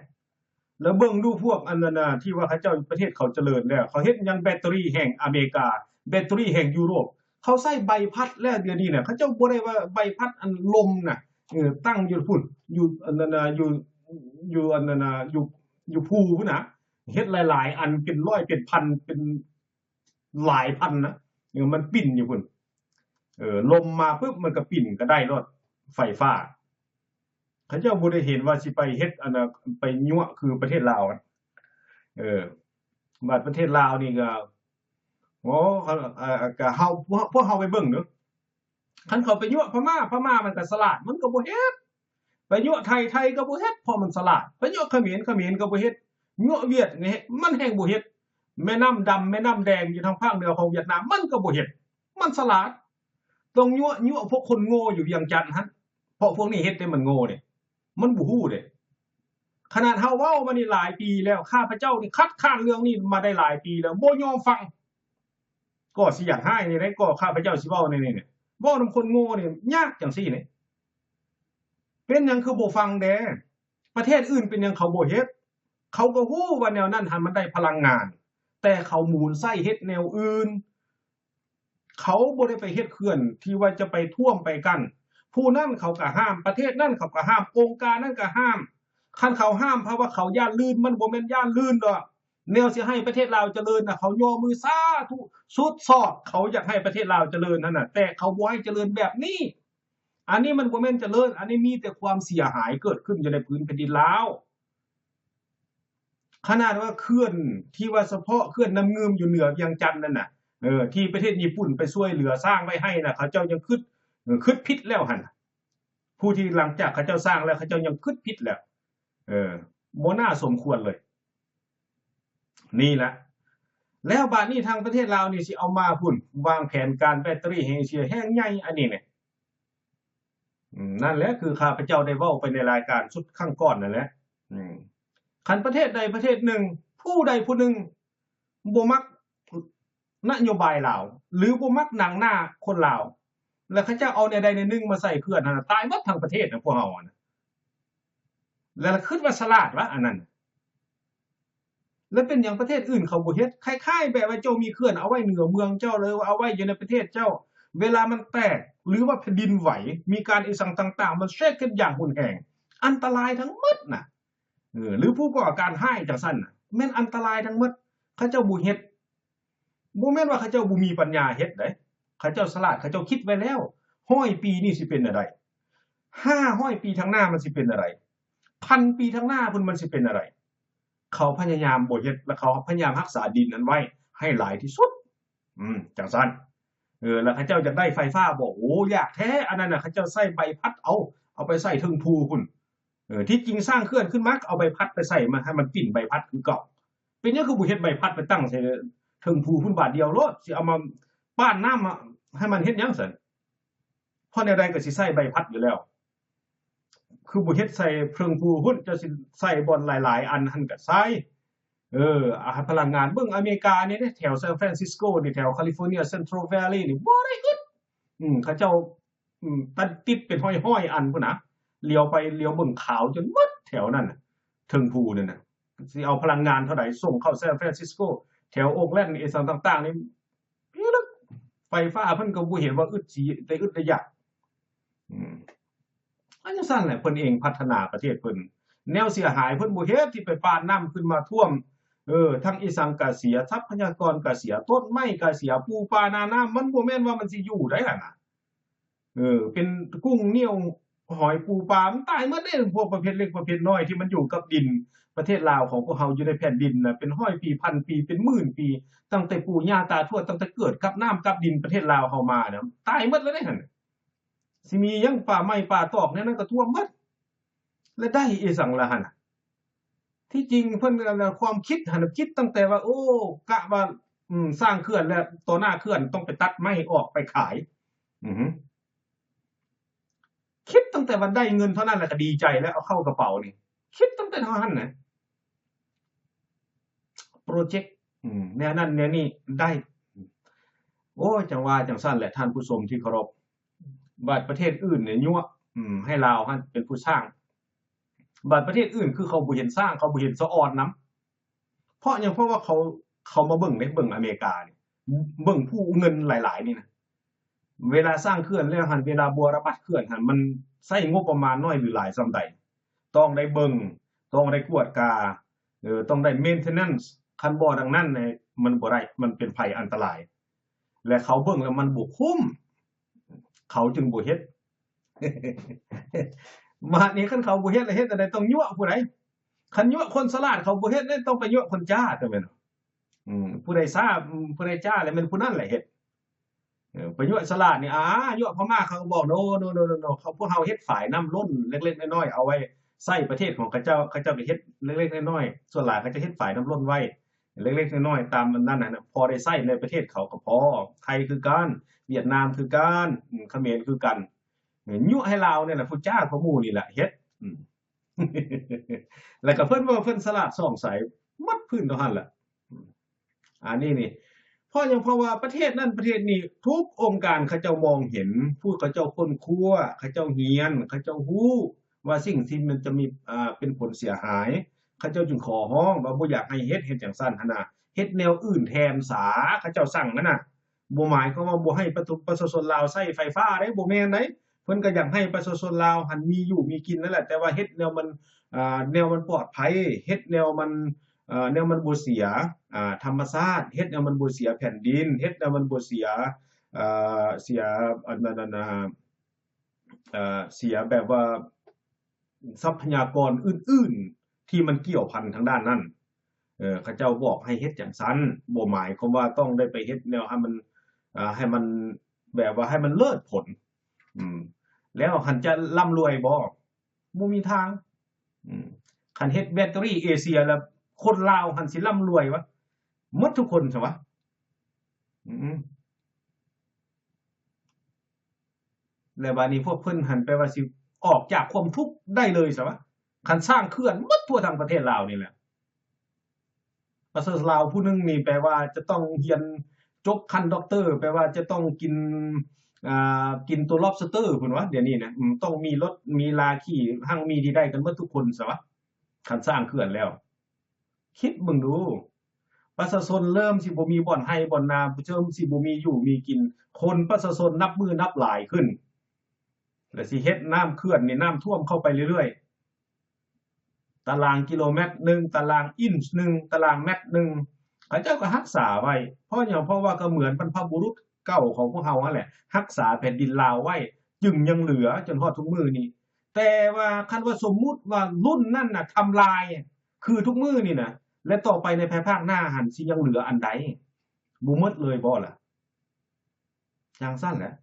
ແລ້ວເບິ່ງດູພວກອັນນັ້ນນະ ທີ່ວ່າເຂົາເຈົ້າ ປະເທດເຂົາຈະເລີນແລ້ວ ເຂົາເຮັດຫຍັງ ແບັດເຕີຣີແຫ່ງອາເມລິກາ ແບັດເຕີຣີແຫ່ງຢູໂຣບ ເຂົາໃຊ້ໃບພັດແລ້ວ ດຽວນີ້ນະ ເຂົາເຈົ້າບໍ່ໄດ້ວ່າໃບພັດອັນລົມນະ ເອີ ຕັ້ງຢູ່ພຸ້ນ ຢູ່ອັນນັ້ນນະ ຢູ່ ຢູ່ອັນນັ້ນນະ ຢູ່ ຢູ່ພູພຸ້ນນະ ເຮັດຫຼາຍໆອັນ ເປັນຮ້ອຍເປັນພັນ ເປັນຫຼາຍພັນນະ ເອີ ມັນປິ່ນຢູ່ພຸ້ນ ເອີ ລົມມາປຶບ ມັນກໍປິ່ນກໍໄດ້ໂລດ ໄຟຟ້າ ເຂົາເຈົ້າບໍ່ໄດ້ເຫັນວ່າຊິໄປເຮັດອັນນະ ໄປຍົວະຄືປະເທດລາວ ເອີ ບາດປະເທດລາວນີ້ກໍ ໂອ້ ເຂົາ ເອີ ກໍເຮົາ ພວກ ພວກເຮົາໄປເບິ່ງເດີ້ ຄັນເຂົາໄປຍົວະພະມ້າ ພະມ້າມັນກໍສະຫຼາດ ມັນກໍບໍ່ເຮັດ ໄປຍົວະໄທ ໄທກໍບໍ່ເຮັດ ເພາະມັນສະຫຼາດ ໄປຍົວະຂະເໝນ ຂະເໝນກໍບໍ່ເຮັດ ຍົວະຫວຽດນີ້ມັນແຮ່ງບໍ່ເຮັດ ແມ່ນ້ຳດຳ ແມ່ນ້ຳແດງ ຢູ່ທາງພາກເໜືອຂອງຫວຽດນາມ ມັນກໍບໍ່ເຮັດ ມັນສະຫຼາດ ຕ້ອງຍົວະ ຍົວະພວກຄົນໂງ່ຢູ່ວຽງຈັນຫັ້ນ ເພາະພວກນີ້ເຮັດແຕ່ມັນໂງ່ນີ້ ມັນບໍ່ຮູ້ເດ້ ຂະໜາດເຮົາເວົ້າມານີ້ຫຼາຍປີແລ້ວ ຂ້າພະເຈົ້ານີ້ຄັດຄ້ານເລື່ອງນີ້ມາໄດ້ຫຼາຍປີແລ້ວ ບໍ່ຍອມຟັງ ກໍຊິຢາກຮ້າຍນີ້ໃດ ກໍຂ້າພະເຈົ້າຊິເວົ້າແນວນີ້ ເວົ້ານຳຄົນໂງ່ນີ້ຍາກຈັ່ງຊີ້ນີ້ ເປັນຫຍັງຄືບໍ່ຟັງແດ່? ປະເທດອື່ນເປັນຫຍັງເຂົາບໍ່ເຮັດ? ເຂົາກໍຮູ້ວ່າແນວນັ້ນຫັ້ນມັນໄດ້ພະລັງງານ ແຕ່ເຂົາໝູນໃຊ້ເຮັດແນວອື່ນ ເຂົາບໍ່ໄດ້ໄປເຮັດເຂື່ອນທີ່ວ່າຈະໄປຖ້ວມໄປກັ້ນ ຜູ້ນັ້ນເຂົາກໍຫ້າມ ປະເທດນັ້ນເຂົາກໍຫ້າມ ອົງການນັ້ນກໍຫ້າມ ຄັນເຂົາຫ້າມ ເພາະວ່າເຂົາຢ້ານລື່ນ ມັນບໍ່ແມ່ນຢ້ານລື່ນດອກ ແນວຊິໃຫ້ປະເທດລາວຈະເລີນນະ ເຂົາຍໍມືສາທຸສຸດຊອດ ເຂົາຢາກໃຫ້ປະເທດລາວຈະເລີນຫັ້ນນະ ແຕ່ເຂົາບໍ່ໃຫ້ຈະເລີນແບບນີ້ ອັນນີ້ມັນບໍ່ແມ່ນຈະເລີນ ອັນນີ້ມີແຕ່ຄວາມເສຍຫາຍເກີດຂຶ້ນຢູ່ໃນພື້ນແຜ່ນດິນລາວ ຂະໜາດວ່າເຂື່ອນທີ່ວ່າສະເພາະເຂື່ອນນ້ຳງື່ມຢູ່ເໜືອວຽງຈັນນັ້ນນະ ເອີ ທີ່ປະເທດຍີ່ປຸ່ນໄປຊ່ວຍເຫຼືອສ້າງໄວ້ໃຫ້ນະ ເຂົາເຈົ້າຍັງຄຶດ ເອີ ຄຶດຜິດແລ້ວຫັ້ນ ຜູ້ທີ່ຫຼັງຈາກເຂົາເຈົ້າສ້າງແລ້ວ ເຂົາເຈົ້າຍັງຄຶດຜິດແລ້ວ ເອີ ບໍ່ໜ້າສົມຄວນເລີຍ ນີ້ແຫຼະ ແລ້ວບາດນີ້ທາງປະເທດລາວນີ້ຊິເອົາມາພຸ້ນ ວາງແຜນການແບັດເຕີຣີແຫ່ງເອເຊຍແຫ່ງໃຫຍ່ ອັນນີ້ແຫຼະ ອືມ ນັ້ນແຫຼະ ຄືຂ້າພະເຈົ້າໄດ້ເວົ້າໄປໃນລາຍການຊຸດຄັ້ງກ່ອນນັ້ນແຫຼະ ອືມ ຄັນປະເທດໃດປະເທດໜຶ່ງ ຜູ້ໃດຜູ້ໜຶ່ງບໍ່ມັກນະໂຍບາຍລາວ ຫຼື ບໍ່ມັກໜັງໜ້າຄົນລາວ ແລ້ວເຂົາເຈົ້າເອົາແນວໃດແນວໜຶ່ງມາໃສ່ເຂື່ອນຫັ້ນນະ ຕາຍໝົດທັງປະເທດນະ ພວກເຮົາຫັ້ນນະ ແລ້ວຄິດວ່າສະຫຼາດວະ ອັນນັ້ນ ແລ້ວເປັນຫຍັງປະເທດອື່ນເຂົາບໍ່ເຮັດ? ຄ້າຍໆແບບວ່າເຈົ້າມີເຂື່ອນເອົາໄວ້ເໜືອເມືອງເຈົ້າ ຫຼືວ່າເອົາໄວ້ຢູ່ໃນປະເທດເຈົ້າ ເວລາມັນແຕກ ຫຼືວ່າແຜ່ນດິນໄຫວ ມີການອີ່ສັງຕ່າງໆ ມັນເຊກຂຶ້ນຢ່າງຮຸນແຮງ ອັນຕະລາຍທັງໝົດນະ ເອີ ຫຼືຜູ້ກໍ່ການຮ້າຍຈັ່ງຊັ້ນນະ ແມ່ນອັນຕະລາຍທັງໝົດ ເຂົາເຈົ້າບໍ່ເຮັດ ບໍ່ແມ່ນວ່າເຂົາເຈົ້າບໍ່ມີປັນຍາເຮັດເດ້ ເຂົາເຈົ້າສະຫຼາດ ເຂົາເຈົ້າຄິດໄວ້ແລ້ວ ຮ້ອຍປີນີ້ຊິເປັນແນວໃດ ຫ້າຮ້ອຍປີທາງໜ້າມັນຊິເປັນແນວໃດ ພັນປີທາງໜ້າພຸ້ນມັນຊິເປັນແນວໃດ ເຂົາພະຍາຍາມບໍ່ເຮັດ ແລະ ເຂົາພະຍາຍາມຮັກສາດິນນັ້ນໄວ້ໃຫ້ຫຼາຍທີ່ສຸດ ອືມ ຈັ່ງຊັ້ນ ເອີ ແລ້ວເຂົາເຈົ້າຢາກໄດ້ໄຟຟ້າບໍ່? ໂອ້ ຢາກແທ້ ອັນນັ້ນນະ ເຂົາເຈົ້າໃຊ້ໃບພັດເອົາ ເອົາໄປໃສ່ເທິງພູພຸ້ນ. ເອີ ທີ່ຈິງສ້າງເຂື່ອນຂຶ້ນມາ ເອົາໃບພັດໄປໃສ່ ມັນໃຫ້ມັນປິ່ນໃບພັດຄືເກົ່າ. ເປັນຫຍັງຄືບໍ່ເຮັດໃບພັດໄປຕັ້ງໃສ່ເທິງພູພຸ້ນບາດດຽວໂລດ? ຊິເອົາມາປ້ານນ້ຳໃຫ້ມັນເຮັດຫຍັງຊັ້ນ? ເພາະແນວໃດກໍຊິໃຊ້ໃບພັດຢູ່ແລ້ວ. ຄືບໍ່ເຮັດໃສ່ເທິງພູພຸ້ນ? ເຈົ້າຊິໃສ່ບ່ອນຫຼາຍໆອັນຫັ້ນກໍໃສ່. ເອີ ອາ ພະລັງງານ ເບິ່ງອາເມລິການີ້ເດ້ ແຖວ San Francisco ນີ້ ແຖວ California Central Valley ນີ້ ບໍ່ໄດ້ອຶດ. ອືມ ເຂົາເຈົ້າ ອືມ ຕັດຕິດເປັນຮ້ອຍໆອັນພຸ້ນນະ. ຫຼຽວໄປຫຼຽວເບິ່ງຂາວຈົນໝົດແຖວນັ້ນນະ ເທິງພູນັ້ນນະ. ຊິເອົາພະລັງງານເທົ່າໃດສົ່ງເຂົ້າ San Francisco ແຖວ Oakland ອີ່ຫຍັງຕ່າງໆນີ້ ໄຟຟ້າເພິ່ນກໍບໍ່ເຫັນວ່າອຶດ ຊິໄດ້ອຶດໄດ້ຢາກ. ອືມ ອັນຈັ່ງຊັ້ນແຫຼະ ເພິ່ນເອງພັດທະນາປະເທດເພິ່ນ ແນວເສຍຫາຍເພິ່ນບໍ່ເຮັດ ທີ່ໄປປ້ານນ້ຳຂຶ້ນມາຖ້ວມ ເອີ ທັງອີ່ສັງກະເສຍ ຊັບພະຍາກອນກະເສຍ ຕົ້ນໄມ້ກະເສຍ ປູປານານາ ມັນບໍ່ແມ່ນວ່າມັນຊິຢູ່ໄດ້ຫັ້ນນະ. ເອີ ເປັນກຸ້ງໜຽວຫອຍປູປາ ມັນຕາຍໝົດເດ້. ພວກປະເພດເລັກປະເພດນ້ອຍທີ່ມັນຢູ່ກັບດິນ ປະເທດລາວຂອງພວກເຮົາຢູ່ໃນແຜ່ນດິນນະ ເປັນຮ້ອຍປີ ພັນປີ ເປັນໝື່ນປີ ຕັ້ງແຕ່ປູ່ຍ່າຕາທວດ ຕັ້ງແຕ່ເກີດກັບນ້ຳກັບດິນປະເທດລາວເຮົາມານະ ຕາຍໝົດແລ້ວເດ້ຫັ້ນ. ຊິມີຫຍັງ ປ່າໄມ້ປ່າຕອກແນວນັ້ນກໍຖ້ວມໝົດ ແລ້ວໄດ້ອີ່ສັງລະຫັ້ນນະ? ທີ່ຈິງເພິ່ນ ຄວາມຄິດຫັ້ນນະ ຄິດຕັ້ງແຕ່ວ່າ ໂອ້ ກະວ່າ ອືມ ສ້າງເຂື່ອນແລ້ວ ຕໍ່ໜ້າເຂື່ອນຕ້ອງໄປຕັດໄມ້ອອກໄປຂາຍ. ອື ຄິດຕັ້ງແຕ່ວ່າໄດ້ເງິນເທົ່ານັ້ນແລ້ວກໍດີໃຈແລ້ວ ເອົາເຂົ້າກະເປົານີ້ ຄິດຕັ້ງແຕ່ເທົ່ານັ້ນນະ. ໂປຣເຈັກ ອືມ ແນວນັ້ນແນວນີ້ໄດ້. ໂອ້ຍ ຈັ່ງວ່າຈັ່ງຊັ້ນແຫຼະທ່ານຜູ້ຊົມທີ່ເຄົາລົບ. ບາດປະເທດອື່ນນີ້ຍົວະ ອືມ ໃຫ້ລາວຫັ້ນເປັນຜູ້ສ້າງ. ບາດປະເທດອື່ນຄືເຂົາບໍ່ເຫັນສ້າງ ເຂົາບໍ່ເຫັນສະອອນນຳ. ເພາະຫຍັງ? ເພາະວ່າເຂົາ ເຂົາມາເບິ່ງເດ້ ເບິ່ງອາເມລິການີ້ ເບິ່ງຜູ້ເງິນຫຼາຍໆນີ້ນະ. ເວລາສ້າງເຂື່ອນແລ້ວຫັ້ນ ເວລາບົວລະບັດເຂື່ອນຫັ້ນ ມັນໃຊ້ງົບປະມານໜ້ອຍຫຼືຫຼາຍສ່ຳໃດ? ຕ້ອງໄດ້ເບິ່ງ ຕ້ອງໄດ້ກວດກາ ເອີ ຕ້ອງໄດ້ maintenance. ຄັນບໍ່ດັ່ງນັ້ນນີ້ ມັນບໍ່ໄດ້ ມັນເປັນໄພອັນຕະລາຍ ແລະ ເຂົາເບິ່ງແລ້ວມັນບໍ່ຄຸ້ມ ເຂົາຈຶ່ງບໍ່ເຮັດ. ບາດນີ້ຄັນເຂົາບໍ່ເຮັດ ແລ້ວເຮັດແນວໃດ? ຕ້ອງຍົວະຜູ້ໃດ? ຄັນຍົວະຄົນສະຫຼາດ ເຂົາບໍ່ເຮັດເດ້ ຕ້ອງໄປຍົວະຄົນຈ້າ ຈັ່ງແມ່ນ. ອືມ ຜູ້ໃດຊ້າ ອືມ ຜູ້ໃດຈ້າ ແລ້ວແມ່ນຜູ້ນັ້ນແຫຼະເຮັດ. ເອີ ໄປຍົວະສະຫຼາດນີ້ ອາ ຍົວະພະມ້າ ເຂົາກໍບອກ ໂນ ໂນ ໂນ ໂນ ເຂົາ ພວກເຮົາເຮັດຝາຍນ້ຳລົ້ນເລັກໆນ້ອຍໆ ເອົາໄວ້ໃຊ້ປະເທດຂອງເຂົາເຈົ້າ ເຂົາເຈົ້າກໍເຮັດເລັກໆນ້ອຍໆ ສ່ວນຫຼາຍເຂົາເຈົ້າເຮັດຝາຍນ້ຳລົ້ນໄວ້ເລັກໆນ້ອຍໆ ຕາມອັນນັ້ນນະ ພໍໄດ້ໃຊ້ໃນປະເທດເຂົາກໍພໍ. ໄທຄືກັນ ຫວຽດນາມຄືກັນ ອືມ ຂະເໝນຄືກັນ. ເອີ ຍຸໃຫ້ລາວນີ້ແຫຼະ ຜູ້ຈ້າກວ່າໝູ່ນີ້ແຫຼະເຮັດ ອືມ ແລ້ວກໍເພິ່ນວ່າເພິ່ນສະຫຼາດສ່ອງໃສ ໝົດພື້ນເທົ່າຫັ້ນແຫຼະ. ອັນນີ້ນີ້ ເພາະຫຍັງ? ເພາະວ່າປະເທດນັ້ນປະເທດນີ້ ທຸກອົງການເຂົາເຈົ້າມອງເຫັນ ຜູ້ເຂົາເຈົ້າຄົ້ນຄວ້າ ເຂົາເຈົ້າຮຽນ ເຂົາເຈົ້າຮູ້ວ່າສິ່ງທີ່ມັນຈະມີ ອ່າ ເປັນຜົນເສຍຫາຍ ເຂົາເຈົ້າຈຶ່ງຂໍຮ້ອງວ່າບໍ່ຢາກໃຫ້ເຮັດ ເຮັດຈັ່ງຊັ້ນຫັ້ນນະ ເຮັດແນວອື່ນແທນສາ ເຂົາເຈົ້າສັ່ງຫັ້ນນະ. ບໍ່ໝາຍຄວາມວ່າບໍ່ໃຫ້ປະຊາ ປະຊາຊົນລາວໃຊ້ໄຟຟ້າເດ້ ບໍ່ແມ່ນເດ້. ເພິ່ນກໍຢາກໃຫ້ປະຊາຊົນລາວຫັ້ນມີຢູ່ມີກິນນັ້ນແຫຼະ ແຕ່ວ່າເຮັດແນວມັນ ອ່າ ແນວມັນປອດໄພ ເຮັດແນວມັນ ເອີ ແນວມັນບໍ່ເສຍ ອ່າ ທຳມະຊາດ ເຮັດແນວມັນບໍ່ເສຍແຜ່ນດິນ ເຮັດແນວມັນບໍ່ເສຍ ເອີ ເສຍ ອັນນັ້ນ ອັນ ອ່າ ເອີ ເສຍແບບວ່າຊັບພະຍາກອນອື່ນໆທີ່ມັນກ່ຽວພັນທາງດ້ານນັ້ນ. ເອີ ເຂົາເຈົ້າບອກໃຫ້ເຮັດຈັ່ງຊັ້ນ ບໍ່ໝາຍຄວາມວ່າຕ້ອງໄດ້ໄປເຮັດແນວໃຫ້ມັນ ເອີ ໃຫ້ມັນແບບວ່າໃຫ້ມັນເລີດຜົນ. ອືມ ແລ້ວຫັ້ນຈະລ່ຳລວຍບໍ່? ບໍ່ມີທາງ. ອືມ ຄັນເຮັດແບັດເຕີຣີເອເຊຍແລ້ວ ຄົນລາວຫັ້ນຊິລ່ຳລວຍວະ? ໝົດທຸກຄົນຊະວະ. ອືມ ແລ້ວບາດນີ້ພວກເພິ່ນຫັ້ນແປວ່າຊິອອກຈາກຄວາມທຸກໄດ້ເລີຍຊະວະ? ຄັນສ້າງເຂື່ອນໝົດທົ່ວທັງປະເທດລາວນີ້ແຫຼະ. ປະຊາຊົນລາວຜູ້ໜຶ່ງນີ້ແປວ່າຈະຕ້ອງຮຽນຈົບຂັ້ນດັອກເຕີ ແປວ່າຈະຕ້ອງກິນ ອ່າ ກິນໂຕ lobster ພຸ້ນວະ ດຽວນີ້ນະ. ອືມ ຕ້ອງມີລົດ ມີລາຂີ່ຮັ່ງມີທີ່ໄດ້ກັນໝົດທຸກຄົນຊະວະ ຄັນສ້າງເຂື່ອນແລ້ວ. ຄິດເບິ່ງດູ ປະຊາຊົນເລີ່ມຊິບໍ່ມີບ່ອນໄຮ່ບ່ອນນາ ເລີ່ມຊິບໍ່ມີຢູ່ມີກິນ ຄົນປະຊາຊົນນັບມື້ນັບຫຼາຍຂຶ້ນ ແລະ ຊິເຮັດນ້ຳເຂື່ອນນີ້ ນ້ຳຖ້ວມເຂົ້າໄປເລື້ອຍໆ. ຕາລາງກິໂລແມັດໜຶ່ງ ຕາລາງອິນຊ໌ໜຶ່ງ ຕາລາງແມັດໜຶ່ງ ເຂົາເຈົ້າກໍຮັກສາໄວ້. ເພາະຫຍັງ? ເພາະວ່າກໍເໝືອນບັນພະບຸລຸດເກົ່າຂອງພວກເຮົາຫັ້ນແຫຼະ ຮັກສາແຜ່ນດິນລາວໄວ້ ຈຶ່ງຍັງເຫຼືອຈົນຮອດທຸກມື້ນີ້. ແຕ່ວ່າຄັນວ່າສົມມຸດວ່າລຸ້ນນັ້ນນະທຳລາຍ ຄືທຸກມື້ນີ້ນະ ແລະ ຕໍ່ໄປໃນພາຍພາກໜ້າຫັ້ນ ຊິຍັງເຫຼືອອັນໃດ? ບໍ່ໝົດເລີຍບໍ່ລະ? ຈັ່ງຊັ້ນແຫຼະ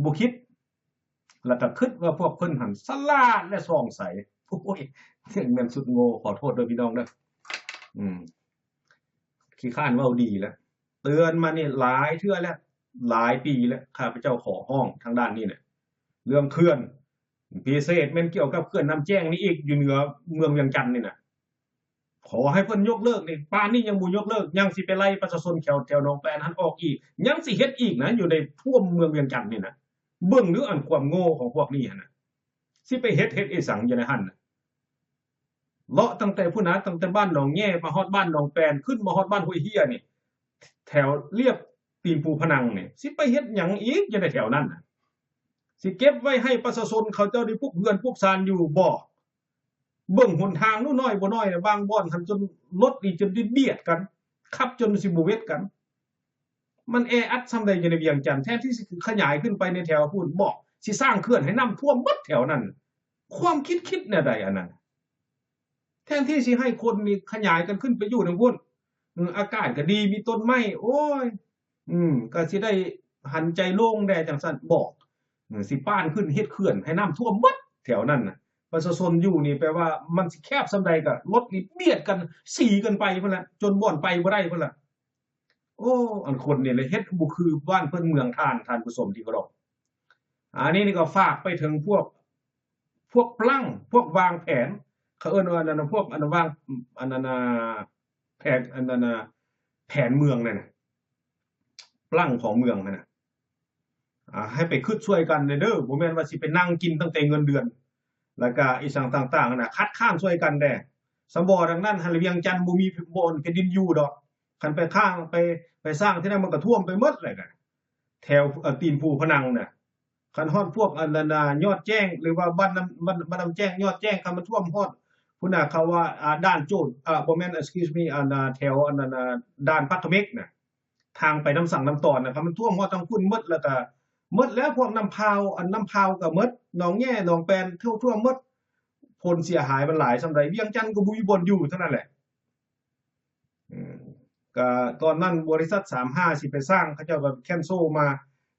ບໍ່ຄິດ ແລ້ວກໍຄິດວ່າພວກເພິ່ນຫັ້ນສະຫຼາດ ແລະ ຊ່ອງໃສ. ໂອ້ຍ ແມ່ນສຸດໂງ່ ຂໍໂທດເດີພີ່ນ້ອງເດີ ອືມ ຂີ້ຄ້ານເວົ້າດີແລ້ວ ເຕືອນມານີ້ຫຼາຍເທື່ອແລ້ວ ຫຼາຍປີແລ້ວ ຂ້າພະເຈົ້າຂໍຮ້ອງທາງດ້ານນີ້ແຫຼະ ເລື່ອງເຂື່ອນ ພິເສດແມ່ນກ່ຽວກັບເຂື່ອນນ້ຳແຈ້ງນີ້ອີກ ຢູ່ເໜືອເມືອງວຽງຈັນນີ້ນະ ຂໍໃຫ້ເພິ່ນຍົກເລີກນີ້ ປານນີ້ຍັງບໍ່ຍົກເລີກ ຍັງຊິໄປໄລ່ປະຊາຊົນແຖວ ແຖວໜອງແປນຫັ້ນອອກອີກ ຍັງຊິເຮັດອີກນະ ຢູ່ໃນຖ້ວມເມືອງວຽງຈັນນີ້ນະ ເບິ່ງດູອັນຄວາມໂງ່ຂອງພວກນີ້ຫັ້ນນະ ຊິໄປເຮັດ ເຮັດອີ່ສັງຢູ່ໃນຫັ້ນນະ ເລາະຕັ້ງແຕ່ພຸ້ນນະ ຕັ້ງແຕ່ບ້ານໜອງແຫຍ່ມາຮອດບ້ານໜອງແປນ ຂຶ້ນມາຮອດບ້ານຫ້ວຍເຮຍນີ້ ແຖວລຽບຕີນພູພະນັງນີ້ ຊິໄປເຮັດຫຍັງອີກຢູ່ໃນແຖວນັ້ນນະ ຊິເກັບໄວ້ໃຫ້ປະຊາຊົນເຂົາເຈົ້າໄດ້ປຸກເຮືອນປຸກຊານຢູ່ບໍ່? ເບິ່ງຫົນທາງໜ້ອຍບໍ່ໜ້ອຍ ບາງບ່ອນຫັ້ນຈົນລົດນີ້ຈົນໄດ້ບຽດກັນ ຂັບຈົນຊິບໍ່ເວັດກັນ ມັນແອອັດສ່ຳໃດຢູ່ໃນວຽງຈັນ ແທນທີ່ຊິຂະຫຍາຍຂຶ້ນໄປໃນແຖວພຸ້ນ ບໍ່ ຊິສ້າງເຂື່ອນໃຫ້ນ້ຳຖ້ວມເບິດແຖວນັ້ນ ຄວາມຄິດຄິດແນວໃດອັນນັ້ນ ແທນທີ່ຊິໃຫ້ຄົນນີ້ຂະຫຍາຍກັນຂຶ້ນໄປຢູ່ນຳພຸ້ນ ອາກາດກໍດີ ມີຕົ້ນໄມ້ ໂອ້ຍ ອືມ ກໍຊິໄດ້ຫັນໃຈໂລ່ງແດ່ຈັ່ງຊັ້ນ ບໍ່ ຊິປ້ານຂຶ້ນເຮັດເຂື່ອນໃຫ້ນ້ຳຖ້ວມເບິດແຖວນັ້ນນະ ປະຊາຊົນຢູ່ນີ້ແປວ່າມັນຊິແຄບສ່ຳໃດກໍລົດນີ້ບຽດກັນ ສີກັນໄປພຸ້ນລະ ຈົນບ່ອນໄປບໍ່ໄດ້ພຸ້ນລະ. ໂອ້ ອັນຄົນນີ້ລະເຮັດບໍ່ຄືບ້ານເພິ່ນເມືອງທ່ານ ທ່ານຜູ້ຊົມທີ່ເຄົາລົບ ອັນນີ້ນີ້ກໍຝາກໄປເຖິງພວກ ພວກປລັງ ພວກວາງແຜນ ເຂົາເອີ້ນວ່າອັນນັ້ນນະ ພວກອັນວາງ ອັນນັ້ນນະ ແຜນ ອັນນັ້ນນະ ແຜນເມືອງນັ້ນນະ ປລັງຂອງເມືອງຫັ້ນນະ ອາ ໃຫ້ໄປຄິດຊ່ວຍກັນແດ່ເດີ ບໍ່ແມ່ນວ່າຊິໄປນັ່ງກິນຕັ້ງແຕ່ເງິນເດືອນ ແລ້ວກະອີ່ສັງຕ່າງໆຫັ້ນນະ ຄັດຄ້ານຊ່ວຍກັນແດ່ ສຳບໍ່ດັ່ງນັ້ນຫັ້ນ ວຽງຈັນບໍ່ມີບ່ອນແຜ່ນດິນຢູ່ດອກ ຄັນໄປຄ້າງ ໄປ ໄປສ້າງທີ່ນັ້ນມັນກໍຖ້ວມໄປໝົດແຫຼະ ແຖວ ເອີ ຕີນພູພະນັງນະ ຄັນຮອດພວກອັນນັ້ນນະ ຍອດແຈ້ງ ຫຼືວ່າບ້ານນ້ຳ ບ້ານ ບ້ານນ້ຳແຈ້ງ ຍອດແຈ້ງ ຄັນມັນຖ້ວມຮອດພຸ້ນນະ ເຂົາວ່າ ອ່າ ດ່ານໂຈດ ອ່າ ບໍ່ແມ່ນ excuse me ອັນນະ ແຖວອັນນັ້ນນະ ດ່ານປາກກະເມັກນະ ທາງໄປນ້ຳສັງນ້ຳຕອນນະ ຄັນມັນຖ້ວມຮອດທາງພຸ້ນໝົດ ແລ້ວກະໝົດແລ້ວ ພວກນ້ຳພາວ ອັນນ້ຳພາວກະໝົດ ໜອງແຫຍ່ ໜອງແປນ ຖ້ວມໝົດ ຜົນເສຍຫາຍມັນຫຼາຍສ່ຳໃດ ວຽງຈັນກໍບໍ່ມີບ່ອນຢູ່ເທົ່ານັ້ນແຫຼະ. ອືມ ກະຕອນນັ້ນບໍລິສັດສາມຫ້າຊິໄປສ້າງ ເຂົາເຈົ້າກໍແຄນເຊິນມາ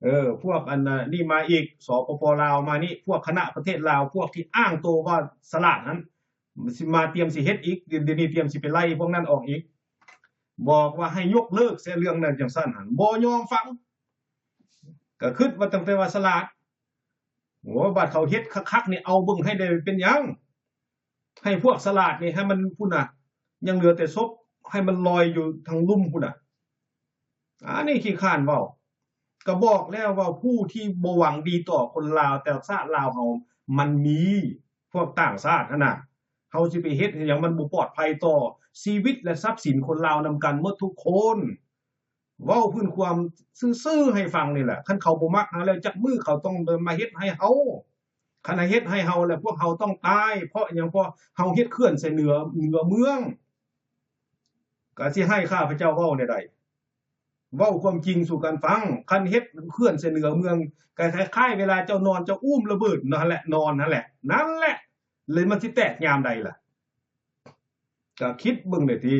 ເອີ ພວກອັນນີ້ມາອີກ ສປປ ລາວມານີ້ ພວກຄະນະປະເທດລາວ ພວກທີ່ອ້າງໂຕວ່າສະຫຼາດຫັ້ນ ຊິມາຕຽມຊິເຮັດອີກ ດຽວນີ້ຕຽມຊິໄປໄລ່ພວກນັ້ນອອກອີກ ບອກວ່າໃຫ້ຍົກເລີກເສຍເລື່ອງນັ້ນຈັ່ງຊັ້ນຫັ້ນ ບໍ່ຍອມຟັງ ກໍຄິດວ່າຕັ້ງແຕ່ວ່າສະຫຼາດ ໂອ້ ບາດເຂົາເຮັດຄັກໆນີ້ ເອົາເບິ່ງໃຫ້ໄດ້ເປັນຫຍັງ ໃຫ້ພວກສະຫຼາດນີ້ໃຫ້ມັນພຸ້ນນະ ຍັງເຫຼືອແຕ່ສົບ ໃຫ້ມັນລອຍຢູ່ທາງລຸ່ມພຸ້ນນະ ອັນນີ້ຂີ້ຄ້ານເວົ້າ ກໍບອກແລ້ວວ່າຜູ້ທີ່ບໍ່ຫວັງດີຕໍ່ຄົນລາວ ແຕ່ຊາດລາວເຮົາມັນມີ ພວກຕ່າງຊາດຫັ້ນນະ ເຮົາຊິໄປເຮັດໃຫ້ຫຍັງ ມັນບໍ່ປອດໄພຕໍ່ຊີວິດ ແລະ ຊັບສິນຄົນລາວນຳກັນໝົດທຸກຄົນ. ເວົ້າພື້ນຄວາມຊື່ໆໃຫ້ຟັງນີ້ແຫຼະ ຄັນເຂົາບໍ່ມັກເຮົາແລ້ວ ຈັກມື້ເຂົາຕ້ອງມາເຮັດໃຫ້ເຮົາ ຄັນໃຫ້ເຮັດໃຫ້ເຮົາແລ້ວ ພວກເຮົາຕ້ອງຕາຍ ເພາະຫຍັງ ເພາະເຮົາເຮັດເຂື່ອນໃສ່ເໜືອ ເໜືອເມືອງ ກໍຊິໃຫ້ຂ້າພະເຈົ້າເວົ້າແນວໃດ ເວົ້າຄວາມຈິງສູ່ກັນຟັງ ຄັນເຮັດເຂື່ອນໃສ່ເໜືອເມືອງ ກໍຄ້າຍໆເວລາເຈົ້ານອນ ເຈົ້າອູ້ມລະເບີດນັ້ນແຫຼະ ນອນຫັ້ນແຫຼະ ນັ້ນແຫຼະ ແລ້ວມັນຊິແຕກຍາມໃດລະ? ກໍຄິດເບິ່ງແດ່ຕິ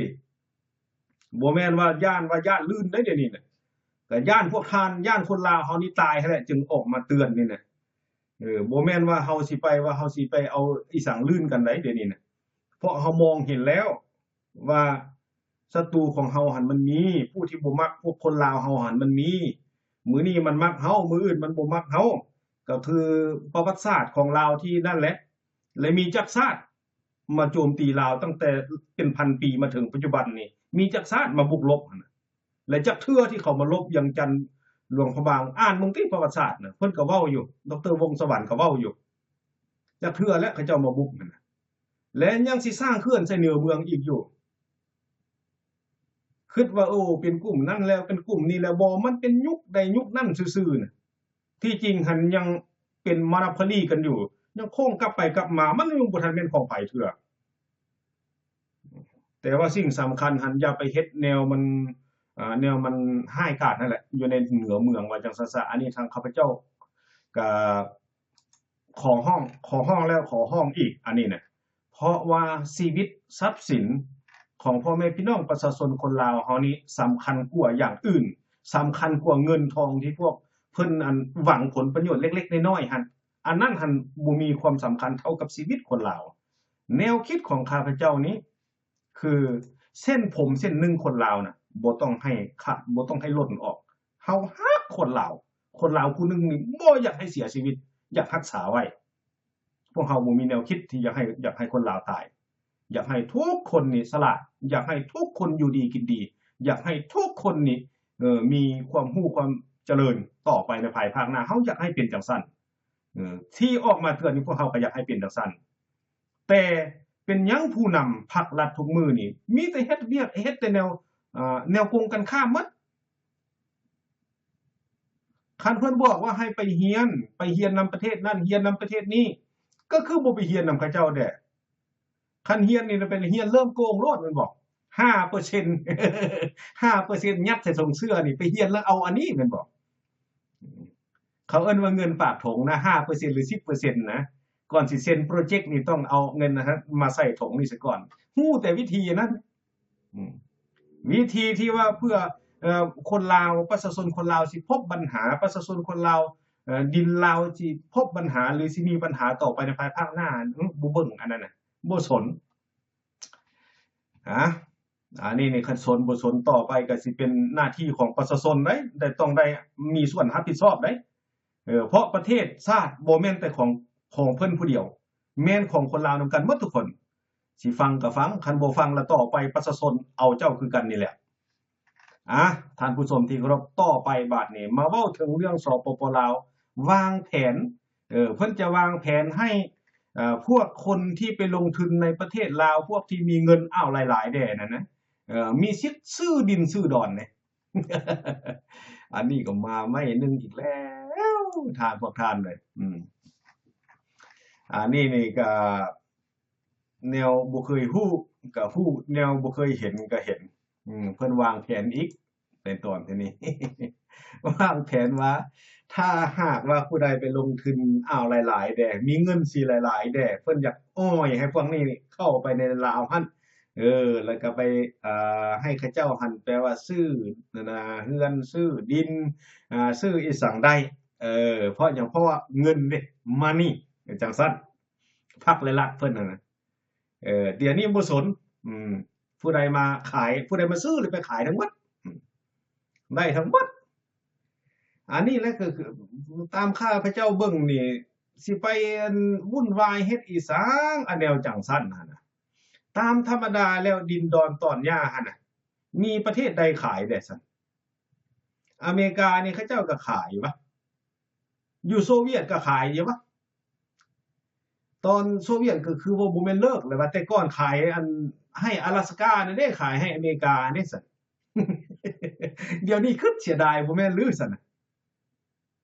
ບໍ່ແມ່ນວ່າຢ້ານ ວ່າຢ້ານລື່ນເດ້ ດຽວນີ້ນະ ກໍຢ້ານພວກທ່ານ ຢ້ານຄົນລາວເຮົານີ້ຕາຍຫັ້ນແຫຼະ ຈຶ່ງອອກມາເຕືອນນີ້ນະ ເອີ ບໍ່ແມ່ນວ່າເຮົາຊິໄປ ວ່າເຮົາຊິໄປເອົາອີ່ສັງລື່ນກັນໃດ ດຽວນີ້ນະ ເພາະເຮົາມອງເຫັນແລ້ວວ່າສັດຕູຂອງເຮົາຫັ້ນມັນມີ ຜູ້ທີ່ບໍ່ມັກພວກຄົນລາວເຮົາຫັ້ນມັນມີ ມື້ນີ້ມັນມັກເຮົາ ມື້ອື່ນມັນບໍ່ມັກເຮົາ ກໍຄືປະຫວັດສາດຂອງລາວທີ່ນັ້ນແຫຼະ ແລະ ມີຈັກຊາດ ມາໂຈມຕີລາວຕັ້ງແຕ່ເປັນພັນປີມາເຖິງປັດຈຸບັນນີ້ ມີຈັກຊາດມາບຸກລົບຫັ້ນນະ ແລະ ຈັກເທື່ອທີ່ເຂົາມາລົບວຽງຈັນ ຫຼວງພະບາງ ອ່ານເບິ່ງຕິປະຫວັດສາດນະ ເພິ່ນກໍເວົ້າຢູ່ ດອກເຕີ ວົງສະຫວັນ ກໍເວົ້າຢູ່ ຈັກເທື່ອແລ້ວເຂົາເຈົ້າມາບຸກຫັ້ນນະ ແລະ ຍັງຊິສ້າງເຂື່ອນໃສ່ເໜືອເມືອງອີກຢູ່ ຄິດວ່າ ໂອ້ ເປັນກຸ່ມນັ້ນແລ້ວ ເປັນກຸ່ມນີ້ແລ້ວ ບໍ່ ມັນເປັນຍຸກໃດຍຸກນັ້ນຊື່ໆນະ ທີ່ຈິງຫັ້ນຍັງເປັນມານາພະລີກັນຢູ່ ຍັງໂຄ້ງກັບໄປກັບມາ ມັນຍັງບໍ່ທັນແມ່ນຂອງໃຜເທື່ອ. ແຕ່ວ່າສິ່ງສຳຄັນຫັ້ນ ຢ່າໄປເຮັດແນວມັນ ອ່າ ແນວມັນຮ້າຍກາດຫັ້ນແຫຼະ ຢູ່ໃນເໜືອເມືອງ ວ່າຈັ່ງຊັ້ນຊະ. ອັນນີ້ທາງຂ້າພະເຈົ້າກະຂໍຮ້ອງ ຂໍຮ້ອງແລ້ວຂໍຮ້ອງອີກ ອັນນີ້ນະ ເພາະວ່າຊີວິດຊັບສິນຂອງພໍ່ແມ່ພີ່ນ້ອງປະຊາຊົນຄົນລາວເຮົານີ້ ສຳຄັນກວ່າຢ່າງອື່ນ ສຳຄັນກວ່າເງິນທອງທີ່ພວກ ພິ່ນອັນຫວັງຜົນປະໂຫຍດເລັກໆນ້ອຍໆຫັ້ນ ອັນນັ້ນຫັ້ນບໍ່ມີຄວາມສຳຄັນເທົ່າກັບຊີວິດຄົນລາວ. ແນວຄິດຂອງຂ້າພະເຈົ້ານີ້ ຄືເສັ້ນຜົມເສັ້ນໜຶ່ງຄົນລາວນະ ບໍ່ຕ້ອງໃຫ້ຂາດ ບໍ່ຕ້ອງໃຫ້ຫຼົ່ນອອກ. ເຮົາຮັກຄົນລາວ, ຄົນລາວຜູ້ໜຶ່ງນີ້ບໍ່ຢາກໃຫ້ເສຍຊີວິດ, ຢາກຮັກສາໄວ້. ພວກເຮົາບໍ່ມີແນວຄິດທີ່ຢາກໃຫ້ ຢາກໃຫ້ຄົນລາວຕາຍ. ຢາກໃຫ້ທຸກຄົນນີ້ສະຫຼາດ, ຢາກໃຫ້ທຸກຄົນຢູ່ດີກິນດີ, ຢາກໃຫ້ທຸກຄົນນີ້ ເອີ ມີຄວາມຮູ້ຄວາມຈະເລີນຕໍ່ໄປໃນພາຍພາກໜ້າ. ເຮົາຢາກໃຫ້ເປັນຈັ່ງຊັ້ນ. ເອີ ທີ່ອອກມາເຕືອນນີ້ ພວກເຮົາກໍຢາກໃຫ້ເປັນຈັ່ງຊັ້ນ. ແຕ່ເປັນຫຍັງຜູ້ນຳພັກລັດທຸກມື້ນີ້ ມີແຕ່ເຮັດວຽກ ເຮັດແຕ່ແນວ ເອີ ແນວກົງກັນຂ້າມໝົດ? ຄັນເພິ່ນບອກວ່າໃຫ້ໄປຮຽນ, ໄປຮຽນນຳປະເທດນັ້ນ, ຮຽນນຳປະເທດນີ້, ກໍຄືບໍ່ໄປຮຽນນຳເຂົາເຈົ້າແດ່? ຄັນຮຽນນີ້ນະ ໄປຮຽນເລີ່ມໂກງໂລດແມ່ນບໍ່? ຫ້າເປີເຊັນ ຫ້າເປີເຊັນຍັດໃສ່ຖົງເສື້ອນີ້ ໄປຮຽນແລ້ວເອົາອັນນີ້ແມ່ນບໍ່? ເຂົາເອີ້ນວ່າເງິນຝາກຖົງນະ ຫ້າເປີເຊັນ ຫຼື ສິບເປີເຊັນນະ. ກ່ອນຊິເຊັນໂປຣເຈັກນີ້ ຕ້ອງເອົາເງິນນະ ມາໃສ່ຖົງນີ້ຊະກ່ອນ. ຮູ້ແຕ່ວິທີນັ້ນ. ອືມ ວິທີທີ່ວ່າເພື່ອ ເອີ ຄົນລາວ ປະຊາຊົນຄົນລາວຊິພົບບັນຫາ, ປະຊາຊົນຄົນລາວ ເອີ ດິນລາວຊິພົບບັນຫາ ຫຼື ຊິມີບັນຫາຕໍ່ໄປໃນພາຍພາກໜ້າ. ອືມ ບໍ່ເບິ່ງອັນນັ້ນນະ ບໍ່ສົນ. ອາ ອັນນີ້ນີ້ ຄັນສົນບໍ່ສົນຕໍ່ໄປກໍຊິເປັນໜ້າທີ່ຂອງປະຊາຊົນໄດ໋ ໄດ້ ຕ້ອງໄດ້ມີສ່ວນຮັບຜິດຊອບໄດ໋. ເອີ ເພາະປະເທດຊາດບໍ່ແມ່ນແຕ່ຂອງ ຂອງເພິ່ນຜູ້ດຽວ, ແມ່ນຂອງຄົນລາວນຳກັນໝົດທຸກຄົນ. ຊິຟັງກໍຟັງ, ຄັນບໍ່ຟັງລະຕໍ່ໄປປະຊາຊົນເອົາເຈົ້າຄືກັນນີ້ແຫຼະ. ອາ ທ່ານຜູ້ຊົມທີ່ເຄົາລົບ, ຕໍ່ໄປບາດນີ້ມາເວົ້າເຖິງເລື່ອງ ສປປ ລາວ ວາງແຜນ, ເອີ ເພິ່ນຈະວາງແຜນໃຫ້ ເອີ ພວກຄົນທີ່ໄປລົງທຶນໃນປະເທດລາວ, ພວກທີ່ມີເງິນ ອ້າວ ຫຼາຍໆແດ່ນັ້ນນະ, ເອີ ມີສິດຊື້ດິນຊື້ດອນເດ້. ອັນນີ້ກໍມາໃໝ່ໜຶ່ງອີກແລ້ວ ທ່ານ ພວກທ່ານເອີຍ. ອືມ ອັນນີ້ນີ້ກໍ ແນວບໍ່ເຄີຍຮູ້ກໍຮູ້, ແນວບໍ່ເຄີຍເຫັນກໍເຫັນ. ອືມ ເພິ່ນວາງແຜນອີກໃນຕອນທີ່ນີ້ ວາງແຜນວ່າ ຖ້າຫາກວ່າຜູ້ໃດໄປລົງທຶນ ອ້າວ ຫຼາຍໆແດ່ ມີເງິນຊິຫຼາຍໆແດ່ ເພິ່ນຢາກອ້ອຍໃຫ້ພວກນີ້ເຂົ້າໄປໃນລາວຫັ້ນ. ເອີ ແລ້ວກໍໄປ ເອີ ໃຫ້ເຂົາເຈົ້າຫັ້ນ ແປວ່າຊື້ ນັ້ນນະ ເຮືອນ ຊື້ດິນ ອາ ຊື້ອີ່ສັງໄດ້. ເອີ ເພາະຫຍັງ? ເພາະວ່າເງິນເດ້ money ຈັ່ງຊັ້ນ ພັກ ແລະ ລັດເພິ່ນຫັ້ນນະ. ເອີ ດຽວນີ້ບໍ່ສົນ ອືມ ຜູ້ໃດມາຂາຍ ຜູ້ໃດມາຊື້ ແລ້ວໄປຂາຍທັງໝົດ ອືມ ໄດ້ທັງໝົດ. ອັນນີ້ແຫຼະ ຄື ຄື ຕາມຂ້າພະເຈົ້າເບິ່ງນີ້ ຊິໄປ ອັນ ວຸ່ນວາຍເຮັດອີ່ສັງ ອັນແນວຈັ່ງຊັ້ນຫັ້ນນະ. ຕາມທຳມະດາແລ້ວ ດິນດອນຕອນຫຍ້າຫັ້ນນະ ມີປະເທດໃດຂາຍແດ່ຊັ້ນ? ອາເມລິການີ້ເຂົາເຈົ້າກໍຂາຍວະ, ຢູ່ໂຊວຽດກໍຂາຍຢູ່ວະ. ຕອນໂຊວຽດກໍຄືວ່າບໍ່ແມ່ນເລີກແລ້ວວ່າ ແຕ່ກ່ອນຂາຍ ອັນ ໃຫ້ອາລາສການັ້ນເດ້ ຂາຍໃຫ້ອາເມລິກາເດ້ຊັ້ນ. ດຽວນີ້ຄຶດເສຍດາຍບໍ່ແມ່ນຫຼືຊັ້ນນະ?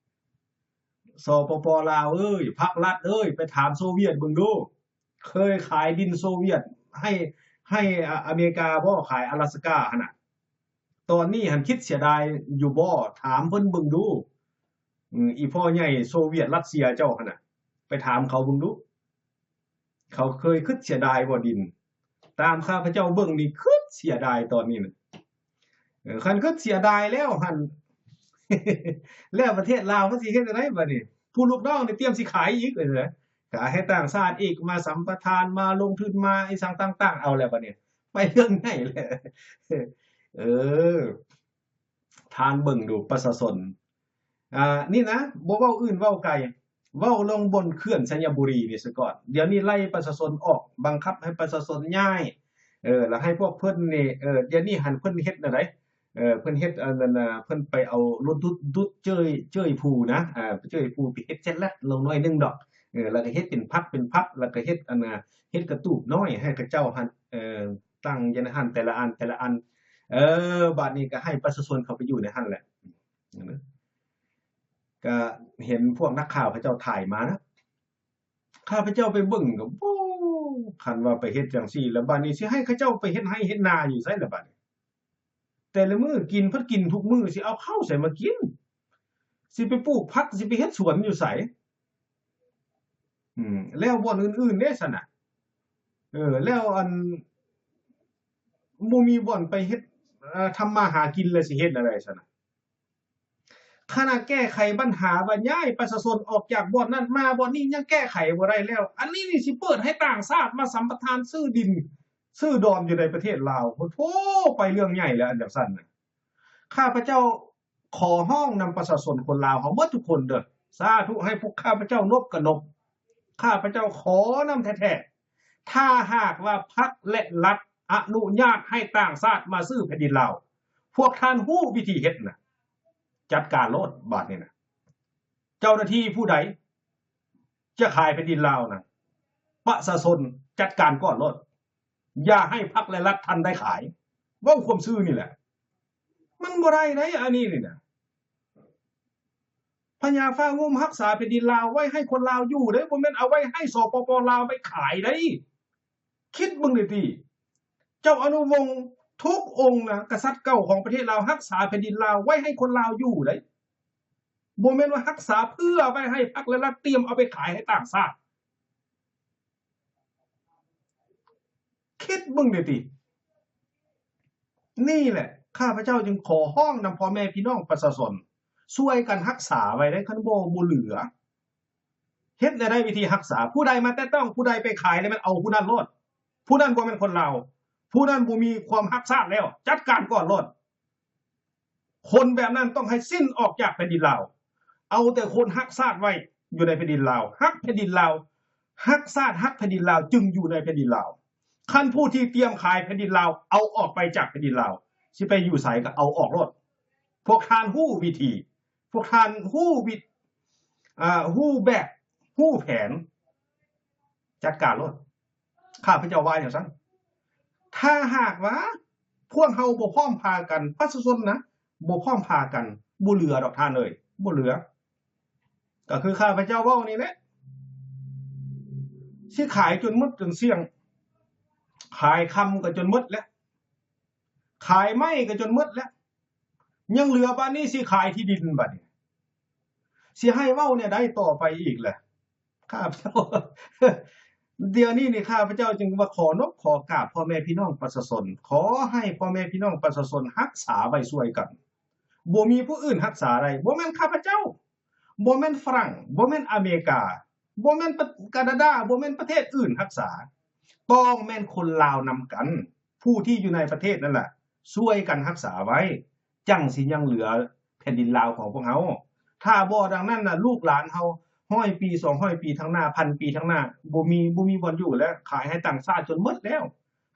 ສປປ ລາວເອີຍ ພັກລັດເອີຍ ໄປຖາມໂຊວຽດເບິ່ງດູ ເຄີຍຂາຍດິນໂຊວຽດໃຫ້ ໃຫ້ອາເມລິກາບໍ່? ຂາຍອາລາສກາຫັ້ນນະ. ຕອນນີ້ຫັ້ນຄິດເສຍດາຍຢູ່ບໍ່? ຖາມເພິ່ນເບິ່ງດູ. ອືມ ອີ່ພໍ່ໃຫຍ່ໂຊວຽດຣັດເຊຍເຈົ້າຫັ້ນນະ ໄປຖາມເຂົາເບິ່ງດູ. ເຂົາເຄີຍຄຶດເສຍດາຍບໍ່ດິນ? ຕາມຂ້າພະເຈົ້າເບິ່ງນີ້ຄຶດເສຍດາຍຕອນນີ້ນະ. ເອີ ຄັນຄຶດເສຍດາຍແລ້ວຫັ້ນ ແລ້ວປະເທດລາວມັນຊິເຮັດຈັ່ງໃດບາດນີ້? ຜູ້ລູກນ້ອງນີ້ຕຽມຊິຂາຍອີກ ເອີ ຂາຍໃຫ້ຕ່າງຊາດອີກ ມາສຳປະທານ ມາລົງທຶນ ມາອີ່ສັງຕ່າງໆ ເອົາແລ້ວບາດນີ້ ໄປເລື່ອງໃຫຍ່ແລ້ວ. ເອີ ທ່ານເບິ່ງດູປະຊາຊົນ ອ່າ ນີ້ນະ ບໍ່ເວົ້າອື່ນເວົ້າໄກ ເວົ້າເລື່ອງບ່ອນເຂື່ອນໄຊຍະບູລີນີ້ສາກ່ອນ. ດຽວນີ້ໄລ່ປະຊາຊົນອອກ ບັງຄັບໃຫ້ປະຊາຊົນຍ້າຍ ເອີ ແລ້ວໃຫ້ພວກເພິ່ນນີ້ ເອີ ດຽວນີ້ຫັ້ນເພິ່ນເຮັດແນວໃດ? ເອີ ເພິ່ນເຮັດອັນນັ້ນນະ ເພິ່ນໄປເອົາລົດດຸດ ດຸດເຈີ້ຍ ເຈີ້ຍພູນະ ເຈີ້ຍພູໄປເຮັດແຈັດແລັດລົງໜ້ອຍໜຶ່ງດອກ ເອີ ແລ້ວກໍເຮັດເປັນພັກ ເປັນພັກ ແລ້ວກໍເຮັດອັນນະ ເຮັດກະຕູບນ້ອຍໃຫ້ເຂົາເຈົ້າຫັ້ນ ເອີ ຕັ້ງຢູ່ໃນຫັ້ນແຕ່ລະອັນ ແຕ່ລະອັນ ເອີ ບາດນີ້ກໍໃຫ້ປະຊາຊົນເຂົ້າໄປຢູ່ໃນຫັ້ນແຫຼະ. ກະເຫັນພວກນັກຂ່າວເຂົາເຈົ້າຖ່າຍມານະ ຂ້າພະເຈົ້າໄປເບິ່ງກໍ ໂອ້ ຄັນວ່າໄປເຮັດຈັ່ງຊີ້ແລ້ວ ບາດນີ້ຊິໃຫ້ເຂົາເຈົ້າໄປເຮັດໄຮ່ເຮັດນາຢູ່ໃສລະບາດນີ້? ແຕ່ລະມື້ກິນພັດກິນທຸກມື້ ຊິເອົາເຂົ້າໃສມາກິນ? ຊິໄປປູກຜັກ ຊິໄປເຮັດສວນຢູ່ໃສ? ອືມ ແລ້ວບ່ອນອື່ນໆເດ້ຊັ້ນນະ? ເອີ ແລ້ວອັນ ບໍ່ມີບ່ອນໄປເຮັດ ເອີ ທຳມາຫາກິນແລ້ວຊິເຮັດແນວໃດຊັ້ນນະ? ຂະໜາດແກ້ໄຂບັນຫາວ່າຍ້າຍປະຊາຊົນອອກຈາກບ່ອນນັ້ນມາບ່ອນນີ້ ຍັງແກ້ໄຂບໍ່ໄດ້ແລ້ວ. ອັນນີ້ນີ້ຊິເປີດໃຫ້ຕ່າງຊາດມາສຳປະທານຊື້ດິນ ຊື້ດອນຢູ່ໃນປະເທດລາວ. ໂອ້ໂຫ ໄປເລື່ອງໃຫຍ່ແລ້ວ ອັນຈັ່ງຊັ້ນນະ. ຂ້າພະເຈົ້າຂໍຮ້ອງນຳປະຊາຊົນຄົນລາວເຮົາໝົດທຸກຄົນເດີ້ ສາທຸ ໃຫ້ພວກຂ້າພະເຈົ້ານົບກໍນົບ, ຂ້າພະເຈົ້າຂໍນຳແທ້ໆ. ຖ້າຫາກວ່າພັກ ແລະ ລັດອະນຸຍາດໃຫ້ຕ່າງຊາດມາຊື້ແຜ່ນດິນລາວ, ພວກທ່ານຮູ້ວິທີເຮັດນະ, ຈັດການໂລດບາດນີ້ນະ. ເຈົ້າໜ້າທີ່ຜູ້ໃດຈະຂາຍແຜ່ນດິນລາວນະ, ປະຊາຊົນຈັດການກ່ອນໂລດ. ຢ່າໃຫ້ພັກ ແລະ ລັດທ່ານໄດ້ຂາຍ. ເວົ້າຄວາມຊື່ນີ້ແຫຼະ. ມັນບໍ່ໄດ້ໃດ໋ ອັນນີ້ນີ້ນະ. ພະຍາຟ້າງຸ່ມຮັກສາແຜ່ນດິນລາວໄວ້ໃຫ້ຄົນລາວຢູ່ເດ້, ບໍ່ແມ່ນເອົາໄວ້ໃຫ້ ສປປ ລາວໄປຂາຍໄດ໋. ຄິດເບິ່ງເດ້ຕິ. ເຈົ້າອະນຸວົງທຸກອົງນະ, ກະສັດເກົ່າຂອງປະເທດລາວ ຮັກສາແຜ່ນດິນລາວໄວ້ໃຫ້ຄົນລາວຢູ່ໄດ໋. ບໍ່ແມ່ນວ່າຮັກສາເພື່ອໄວ້ໃຫ້ພັກ ແລະ ລັດຕຽມເອົາໄປຂາຍໃຫ້ຕ່າງຊາດ. ຄິດເບິ່ງເດ້ຕິ. ນີ້ແຫຼະ ຂ້າພະເຈົ້າຈຶ່ງຂໍຮ້ອງນຳພໍ່ແມ່ພີ່ນ້ອງປະຊາຊົນ ຊ່ວຍກັນຮັກສາໄວ້ເດ້. ຄັນບໍ່ ບໍ່ເຫຼືອ. ເຮັດແນວໃດວິທີຮັກສາ? ຜູ້ໃດມາແຕະຕ້ອງ, ຜູ້ໃດໄປຂາຍ ແລ້ວແມ່ນເອົາຜູ້ນັ້ນໂລດ. ຜູ້ນັ້ນບໍ່ແມ່ນຄົນລາວ. ຜູ້ນັ້ນບໍ່ມີຄວາມຮັກຊາດແລ້ວ. ຈັດການກ່ອນໂລດ. ຄົນແບບນັ້ນຕ້ອງໃຫ້ສິ້ນອອກຈາກແຜ່ນດິນລາວ. ເອົາແຕ່ຄົນຮັກຊາດໄວ້ຢູ່ໃນແຜ່ນດິນລາວ, ຮັກແຜ່ນດິນລາວ, ຮັກຊາດ, ຮັກແຜ່ນດິນລາວ ຈຶ່ງຢູ່ໃນແຜ່ນດິນລາວ. ຄັນຜູ້ທີ່ຕຽມຂາຍແຜ່ນດິນລາວ ເອົາອອກໄປຈາກແຜ່ນດິນລາວ, ຊິໄປຢູ່ໃສກໍເອົາອອກໂລດ. ພວກທ່ານຮູ້ວິທີ, ພວກທ່ານຮູ້ວິ ອ່າ ຮູ້ແບບ, ຮູ້ແຜນ, ຈັດການໂລດ. ຂ້າພະເຈົ້າວ່າຈັ່ງຊັ້ນ. ຖ້າຫາກວ່າພວກເຮົາບໍ່ພ້ອມພາກັນ, ປະຊາຊົນນະ ບໍ່ພ້ອມພາກັນ, ບໍ່ເຫຼືອດອກທ່ານເອີຍ, ບໍ່ເຫຼືອ. ກໍຄືຂ້າພະເຈົ້າເວົ້ານີ້ແຫຼະ, ຊິຂາຍຈົນໝົດຈົນສ້ຽງ, ຂາຍຄຳກໍຈົນໝົດແລ້ວ, ຂາຍໄມ້ກໍຈົນໝົດແລ້ວ, ຍັງເຫຼືອບາດນີ້ຊິຂາຍທີ່ດິນບາດນີ້. ຊິໃຫ້ເວົ້າແນວໃດຕໍ່ໄປອີກລະ? ຂ້າພະເຈົ້າ ດຽວນີ້ນີ້ ຂ້າພະເຈົ້າຈຶ່ງວ່າຂໍນົບຂໍກາບພໍ່ແມ່ພີ່ນ້ອງປະຊາຊົນ, ຂໍໃຫ້ພໍ່ແມ່ພີ່ນ້ອງປະຊາຊົນຮັກສາໄວ້ຊ່ວຍກັນ. ບໍ່ມີຜູ້ອື່ນຮັກສາໄດ້, ບໍ່ແມ່ນຂ້າພະເຈົ້າ, ບໍ່ແມ່ນຝຣັ່ງ, ບໍ່ແມ່ນອາເມລິກາ, ບໍ່ແມ່ນປະ ການາດາ, ບໍ່ແມ່ນປະເທດອື່ນຮັກສາ, ຕ້ອງແມ່ນຄົນລາວນຳກັນ, ຜູ້ທີ່ຢູ່ໃນປະເທດນັ້ນລະ ຊ່ວຍກັນຮັກສາໄວ້, ຈັ່ງຊິຍັງເຫຼືອແຜ່ນດິນລາວຂອງພວກເຮົາ. ຖ້າບໍ່ດັ່ງນັ້ນນະ ລູກຫຼານເຮົາຮ້ອຍປີ, ສອງຮ້ອຍປີທາງໜ້າ, ພັນປີທາງໜ້າ, ບໍ່ມີ, ບໍ່ມີບ່ອນຢູ່ແລ້ວ, ຂາຍໃຫ້ຕ່າງຊາດຈົນໝົດແລ້ວ,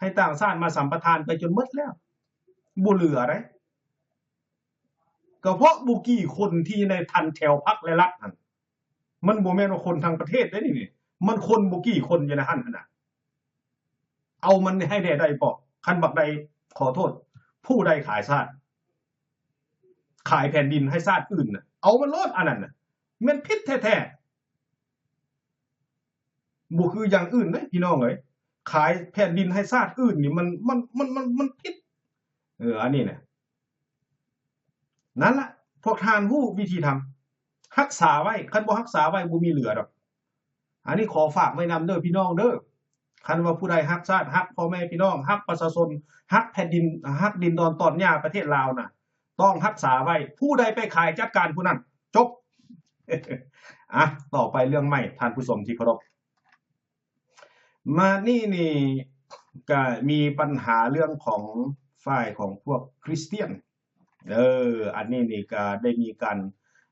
ໃຫ້ຕ່າງຊາດມາສຳປະທານໄປຈົນໝົດແລ້ວ, ບໍ່ເຫຼືອໃດ. ກໍເພາະບໍ່ກີ່ຄົນທີ່ໃນທັນແຖວພັກ ແລະ ລັດຫັ້ນ, ມັນບໍ່ແມ່ນວ່າຄົນທັງປະເທດເດ້ນີ້, ມັນຄົນບໍ່ກີ່ຄົນຢູ່ໃນຫັ້ນຫັ້ນນະ. ເອົາມັນໃຫ້ແດ່ໄດ້ບໍ່? ຄັນບັກໃດ, ຂໍໂທດ, ຜູ້ໃດຂາຍຊາດ, ຂາຍແຜ່ນດິນໃຫ້ຊາດອື່ນນະ, ເອົາມັນໂລດ, ອັນນັ້ນນະ ແມ່ນຜິດແທ້ໆ. ບໍ່ຄືຢ່າງອື່ນເດ້ພີ່ນ້ອງເອີຍ, ຂາຍແຜ່ນດິນໃຫ້ຊາດອື່ນນີ້ ມັນ, ມັນ, ມັນ, ມັນ, ມັນຜິດ. ເອີ, ອັນນີ້ນະ. ນັ້ນລະ, ພວກທ່ານຮູ້ວິທີທຳ, ຮັກສາໄວ້, ຄັນບໍ່ຮັກສາໄວ້ ບໍ່ມີເຫຼືອດອກ. ອັນນີ້ຂໍຝາກໄວ້ນຳເດີພີ່ນ້ອງເດີ. ຄັນວ່າຜູ້ໃດຮັກຊາດ, ຮັກພໍ່ແມ່ພີ່ນ້ອງ, ຮັກປະຊາຊົນ, ຮັກແຜ່ນດິນ, ຮັກດິນດອນຕອນຫຍ້າປະເທດລາວນະ, ຕ້ອງຮັກສາໄວ້. ຜູ້ໃດໄປຂາຍ, ຈັດການຜູ້ນັ້ນ. ຈົບ. ອ່ະ, ຕໍ່ໄປເລື່ອງໃໝ່, ທ່ານຜູ້ຊົມທີ່ເຄົາລົບ. ມານີ້ນີ້ກະມີບັນຫາເລື່ອງຂອງຝ່າຍຂອງພວກຄຣິສຕຽນ. ເອີ, ອັນນີ້ນີ້ກະໄດ້ມີການ,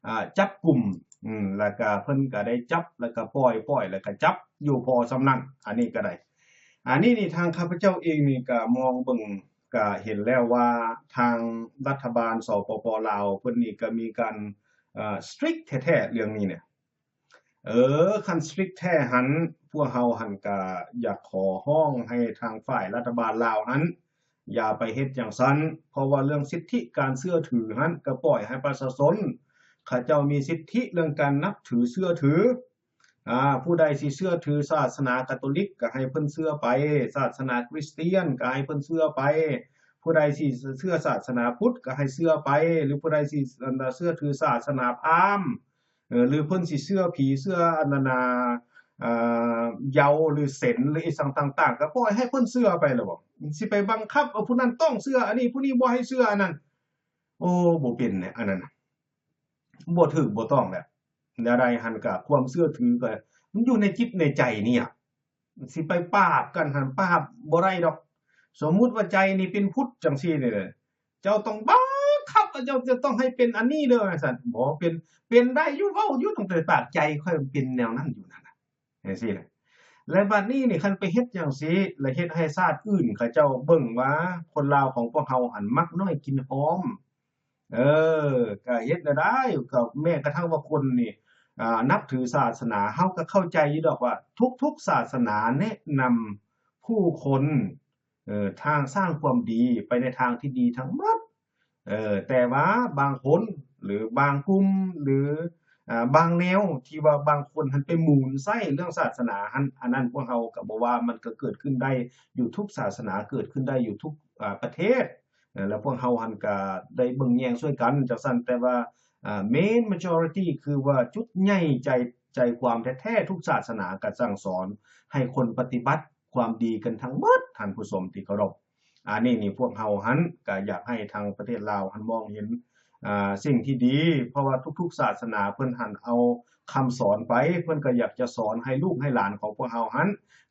ອ່າ, ຈັບກຸມ, ອືມ, ແລ້ວກະເພິ່ນກະໄດ້ຈັບ, ແລ້ວກະປ່ອຍ, ປ່ອຍ, ແລ້ວກະຈັບຢູ່ພໍສ່ຳນັ້ນ. ອັນນີ້ກະໄດ້. ອັນນີ້ນີ້ທາງຂ້າພະເຈົ້າເອງນີ້ກະມອງເບິ່ງ, ກະເຫັນແລ້ວວ່າທາງລັດຖະບານ ສປປ ລາວ ເພິ່ນນີ້ກະມີການ, ເອີ, strict ແທ້ໆ ເລື່ອງນີ້ເນຍ. ເອີ, ຄັນ strict ແທ້ຫັ້ນ, ພວກເຮົາຫັ້ນກະຢາກຂໍຮ້ອງໃຫ້ທາງຝ່າຍລັດຖະບານລາວຫັ້ນ ຢ່າໄປເຮັດຈັ່ງຊັ້ນ, ເພາະວ່າເລື່ອງສິດທິການເຊື່ອຖືຫັ້ນ ກະປ່ອຍໃຫ້ປະຊາຊົນເຂົາເຈົ້າມີສິດທິເລື່ອງການນັບຖືເຊື່ອຖື. ອາ, ຜູ້ໃດຊິເຊື່ອຖືສາສະໜາກາໂຕລິກ ກະໃຫ້ເພິ່ນເຊື່ອໄປ, ສາສະໜາຄຣິສຕຽນ ກະໃຫ້ເພິ່ນເຊື່ອໄປ, ຜູ້ໃດຊິເຊື່ອສາສະໜາພຸດ ກະໃຫ້ເຊື່ອໄປ, ຫຼື ຜູ້ໃດຊິເຊື່ອຖືສາສະໜາພາມ ເອີ ຫຼື ເພິ່ນຊິເຊື່ອຜີ ເຊື່ອອັນນັ້ນນະ ອ່າ ເຍົາ ຫຼື ເຊັນ ຫຼື ອີ່ສັງຕ່າງໆ ກໍປ່ອຍໃຫ້ເພິ່ນເຊື່ອໄປແລ້ວບໍ? ຊິໄປບັງຄັບ ເອີ ຜູ້ນັ້ນຕ້ອງເຊື່ອອັນນີ້ ຜູ້ນີ້ບໍ່ໃຫ້ເຊື່ອອັນນັ້ນ. ໂອ້ ບໍ່ເປັນແຫຼະ ອັນນັ້ນນະ. ບໍ່ຖືກບໍ່ຕ້ອງແຫຼະ. ແນວໃດຫັ້ນກະຄວາມເຊື່ອຖືກະ ມັນຢູ່ໃນຈິດໃນໃຈນີ້ ຊິໄປປາບກັນຫັ້ນ ປາບບໍ່ໄດ້ດອກ. ສົມມຸດວ່າໃຈນີ້ເປັນພຸດຈັ່ງຊີ້ນີ້ ເຈົ້າຕ້ອງບັງຄັບວ່າເຈົ້າຈະຕ້ອງໃຫ້ເປັນອັນນີ້ເດີ ວ່າຊັ້ນ. ບໍ່ເປັນ ເປັນໄດ້ຢູ່ ເວົ້າຢູ່ ຕັ້ງແຕ່ປາກ ໃຈຂ້ອຍມັນເປັນແນວນັ້ນຢູ່ນັ້ນນະ ຈັ່ງຊີ້ນະ. ແລະ ບັດນີ້ນີ້ ຄັນໄປເຮັດຈັ່ງຊີ້ ແລະ ເຮັດໃຫ້ຊາດອື່ນເຂົາເຈົ້າເບິ່ງວ່າ ຄົນລາວຂອງພວກເຮົາຫັ້ນມັກນ້ອຍກິນຫອມ. ເອີ ກະເຮັດແນວໃດ ກະແມ້ກະທັ່ງວ່າຄົນນີ້ ອາ ນັບຖືສາສະໜາ ເຮົາກະເຂົ້າໃຈຢູ່ດອກວ່າ ທຸກໆສາສະໜາແນະນຳຜູ້ຄົນ ເອີ ທາງສ້າງຄວາມດີໄປໃນທາງທີ່ດີທັງໝົດ. ເອີ ແຕ່ວ່າບາງຄົນ ຫຼື ບາງກຸ່ມ ຫຼື ອາ ບາງແນວ ທີ່ວ່າບາງຄົນຫັ້ນໄປໝູນໃຊ້ເລື່ອງສາສະໜາຫັ້ນ ອັນນັ້ນພວກເຮົາກະບໍ່ວ່າ ມັນກະເກີດຂຶ້ນໄດ້ຢູ່ທຸກສາສະໜາ ເກີດຂຶ້ນໄດ້ຢູ່ທຸກ ອາ ປະເທດ. ເອີ ແລ້ວພວກເຮົາຫັ້ນກະໄດ້ເບິ່ງແຍງຊ່ວຍກັນຈັ່ງຊັ້ນ ແຕ່ວ່າ ອາ main majority ຄືວ່າຈຸດໃຫຍ່ໃຈ ໃຈຄວາມແທ້ໆ ທຸກສາສະໜາກະສັ່ງສອນໃຫ້ຄົນປະຕິບັດຄວາມດີກັນທັງໝົດ ທ່ານຜູ້ຊົມທີ່ເຄົາລົບ. ອັນນີ້ນີ້ພວກເຮົາຫັ້ນກະຢາກໃຫ້ທາງປະເທດລາວຫັ້ນມອງເຫັນ ອາ ສິ່ງທີ່ດີ ເພາະວ່າທຸກໆສາສະໜາເພິ່ນຫັ້ນເອົາຄຳສອນໄປ ເພິ່ນກະຢາກຈະສອນໃຫ້ລູກໃຫ້ຫຼານຂອງພວກເຮົາຫັ້ນ